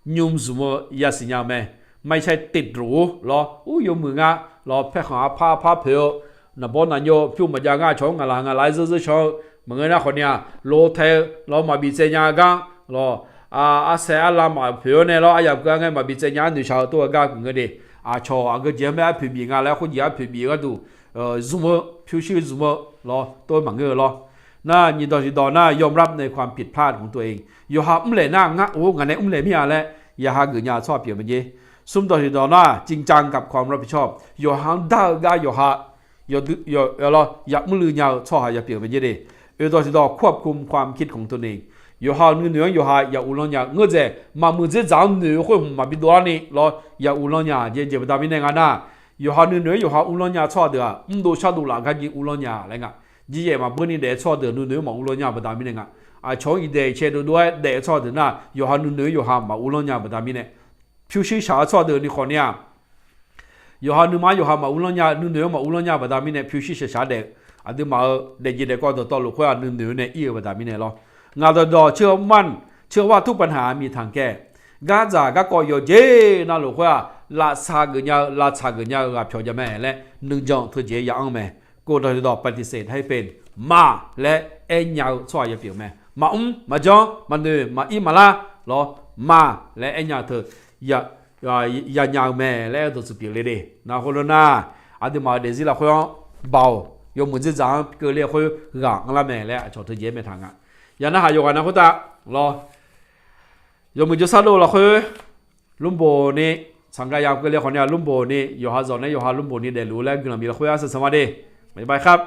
nymr zmq-eu yasiq nya-eu mae. ไม่ใช่ติดหรู lawr, ur yawmuiq ngar lawr, paerkhanq arpar arpar poeq-eu, naqbawr naqnyov pyur maqjav ngar aqcawq-anr ngaqlaq ngaqlaq-aer zeur zeur shaw-eu maqngeur nar khawf ni-aq, lov tae-eu lawr maqbif tsaev nya-eu gar lawr, arsaev arlav maqpoeq-awr nae lawr, aryamq keuv-a ngae maqbif tsaev nya-anr noeqshaq-eu tov-eu gar maqngeur de. Aqcawq aqgeu jeq-anr bae arpoeq bif nga laer khoerjeq arpoeq bif-eu gharduq, zmq-eu pyurshuir zmq-eu lawr tov-aer maqngeur-eu lawr. Nar nyiq dawq tiq dawq nar ยอมรับในความผิดพลาดของตัวเอง yawqha mrlaeq nar ngar or ngaq nae mrlaeq mir-a laer yawqha geufnya-eu tsawrhaq pyeuf mae jer. Smr dawq tiq dawq nar จริงจังกับความรับผิดชอบ yawqha-anr dar-eu gar yawqha yawdui yawlawr yamr luiv nya-eu tsawrhaq ya pyeuf mae jer de. Oeq dawq tiq dawq ควบคุมความคิดของตัวเอง yawqha-euq nuinoeq-anr yawqha ya uvlanr nya-eu ngeur-dzaeq maqmuiq dzerdzaq-anr noeq-eu khoer hmq maqbi dovlar ni lawr ya uvlanr nya jeq jeq baqda mirnae nga nar, yawqha nuinoeq-anr yawqha uvlanr nya-eu tsawrhaq deuq-aq mrdov shardov laf gar jeq uvlanr nya laer nga. Jiryaef maqbeur ni daef-eu tsawrhaq deuq nuinoeq-anr maquvlanr nya-eu baqda mirnae nga. Aqcawq-anr iqdaeq iqcae dovdov-aer daef-eu tsawrhaq deuq nar yawqha nuinoeq-anr yawqha maquvlanr nya-eu baqda mirnae, pyurshuir shaq-eu tsawrhaq deuq ni khawf ni-aq, yawqha nuima-anr yawqha maquvlanr nya nuinoeq-anr maquvlanr nya-eu baqda mirnae pyurshuir shaqshaq daef, aqduimaf-euq daefjeq daefkawv dawqtawvluf khoer-aq nuinoeq-eu nae ir-eu baqda mirnae lawr. Ngaq dawqdawq เชื่อว่าทุกปัญหามีทางแก้ gardzaq garkawv yawqjeq navluf khoer-aq lavtsaq geuf nya-eu lavtsaq geuf nya-eu ghaqpyawq jav mae laer nuijan teujeq ya anr mae. กฎดอก ปฏิเสธให้เป็น ma laer aer nya-eu tsawrhaq ya pyeuf mae. Maqmr maqjanr maqnoeq maqir maqlar lawr ma laer aer nya-eu teu ya nya-eu mae laer aer-eu dawqtsuif pyeuf le de. Nar khoerlof nar, aqduimaf-euq daefzir lafkhoer-anr baoq yawmuiq dzerdzaq-anr keuvle-eu khoer ghaq anrlar mae laer aqcawq teujeq-aer maeqtaq nga. Yaq narhaq yawqghaq na khoertav lawr, yawmuiq jawrsar dov lafkhoer lmrboq ni, tsaqnga ya keuvle khawf ni-aq lmrboq ni yawqha zawq nae yawqha lmrboq ni daefluf laer guiqlanq bif lafkhoer arsaq saq ma de. Maqya ba khar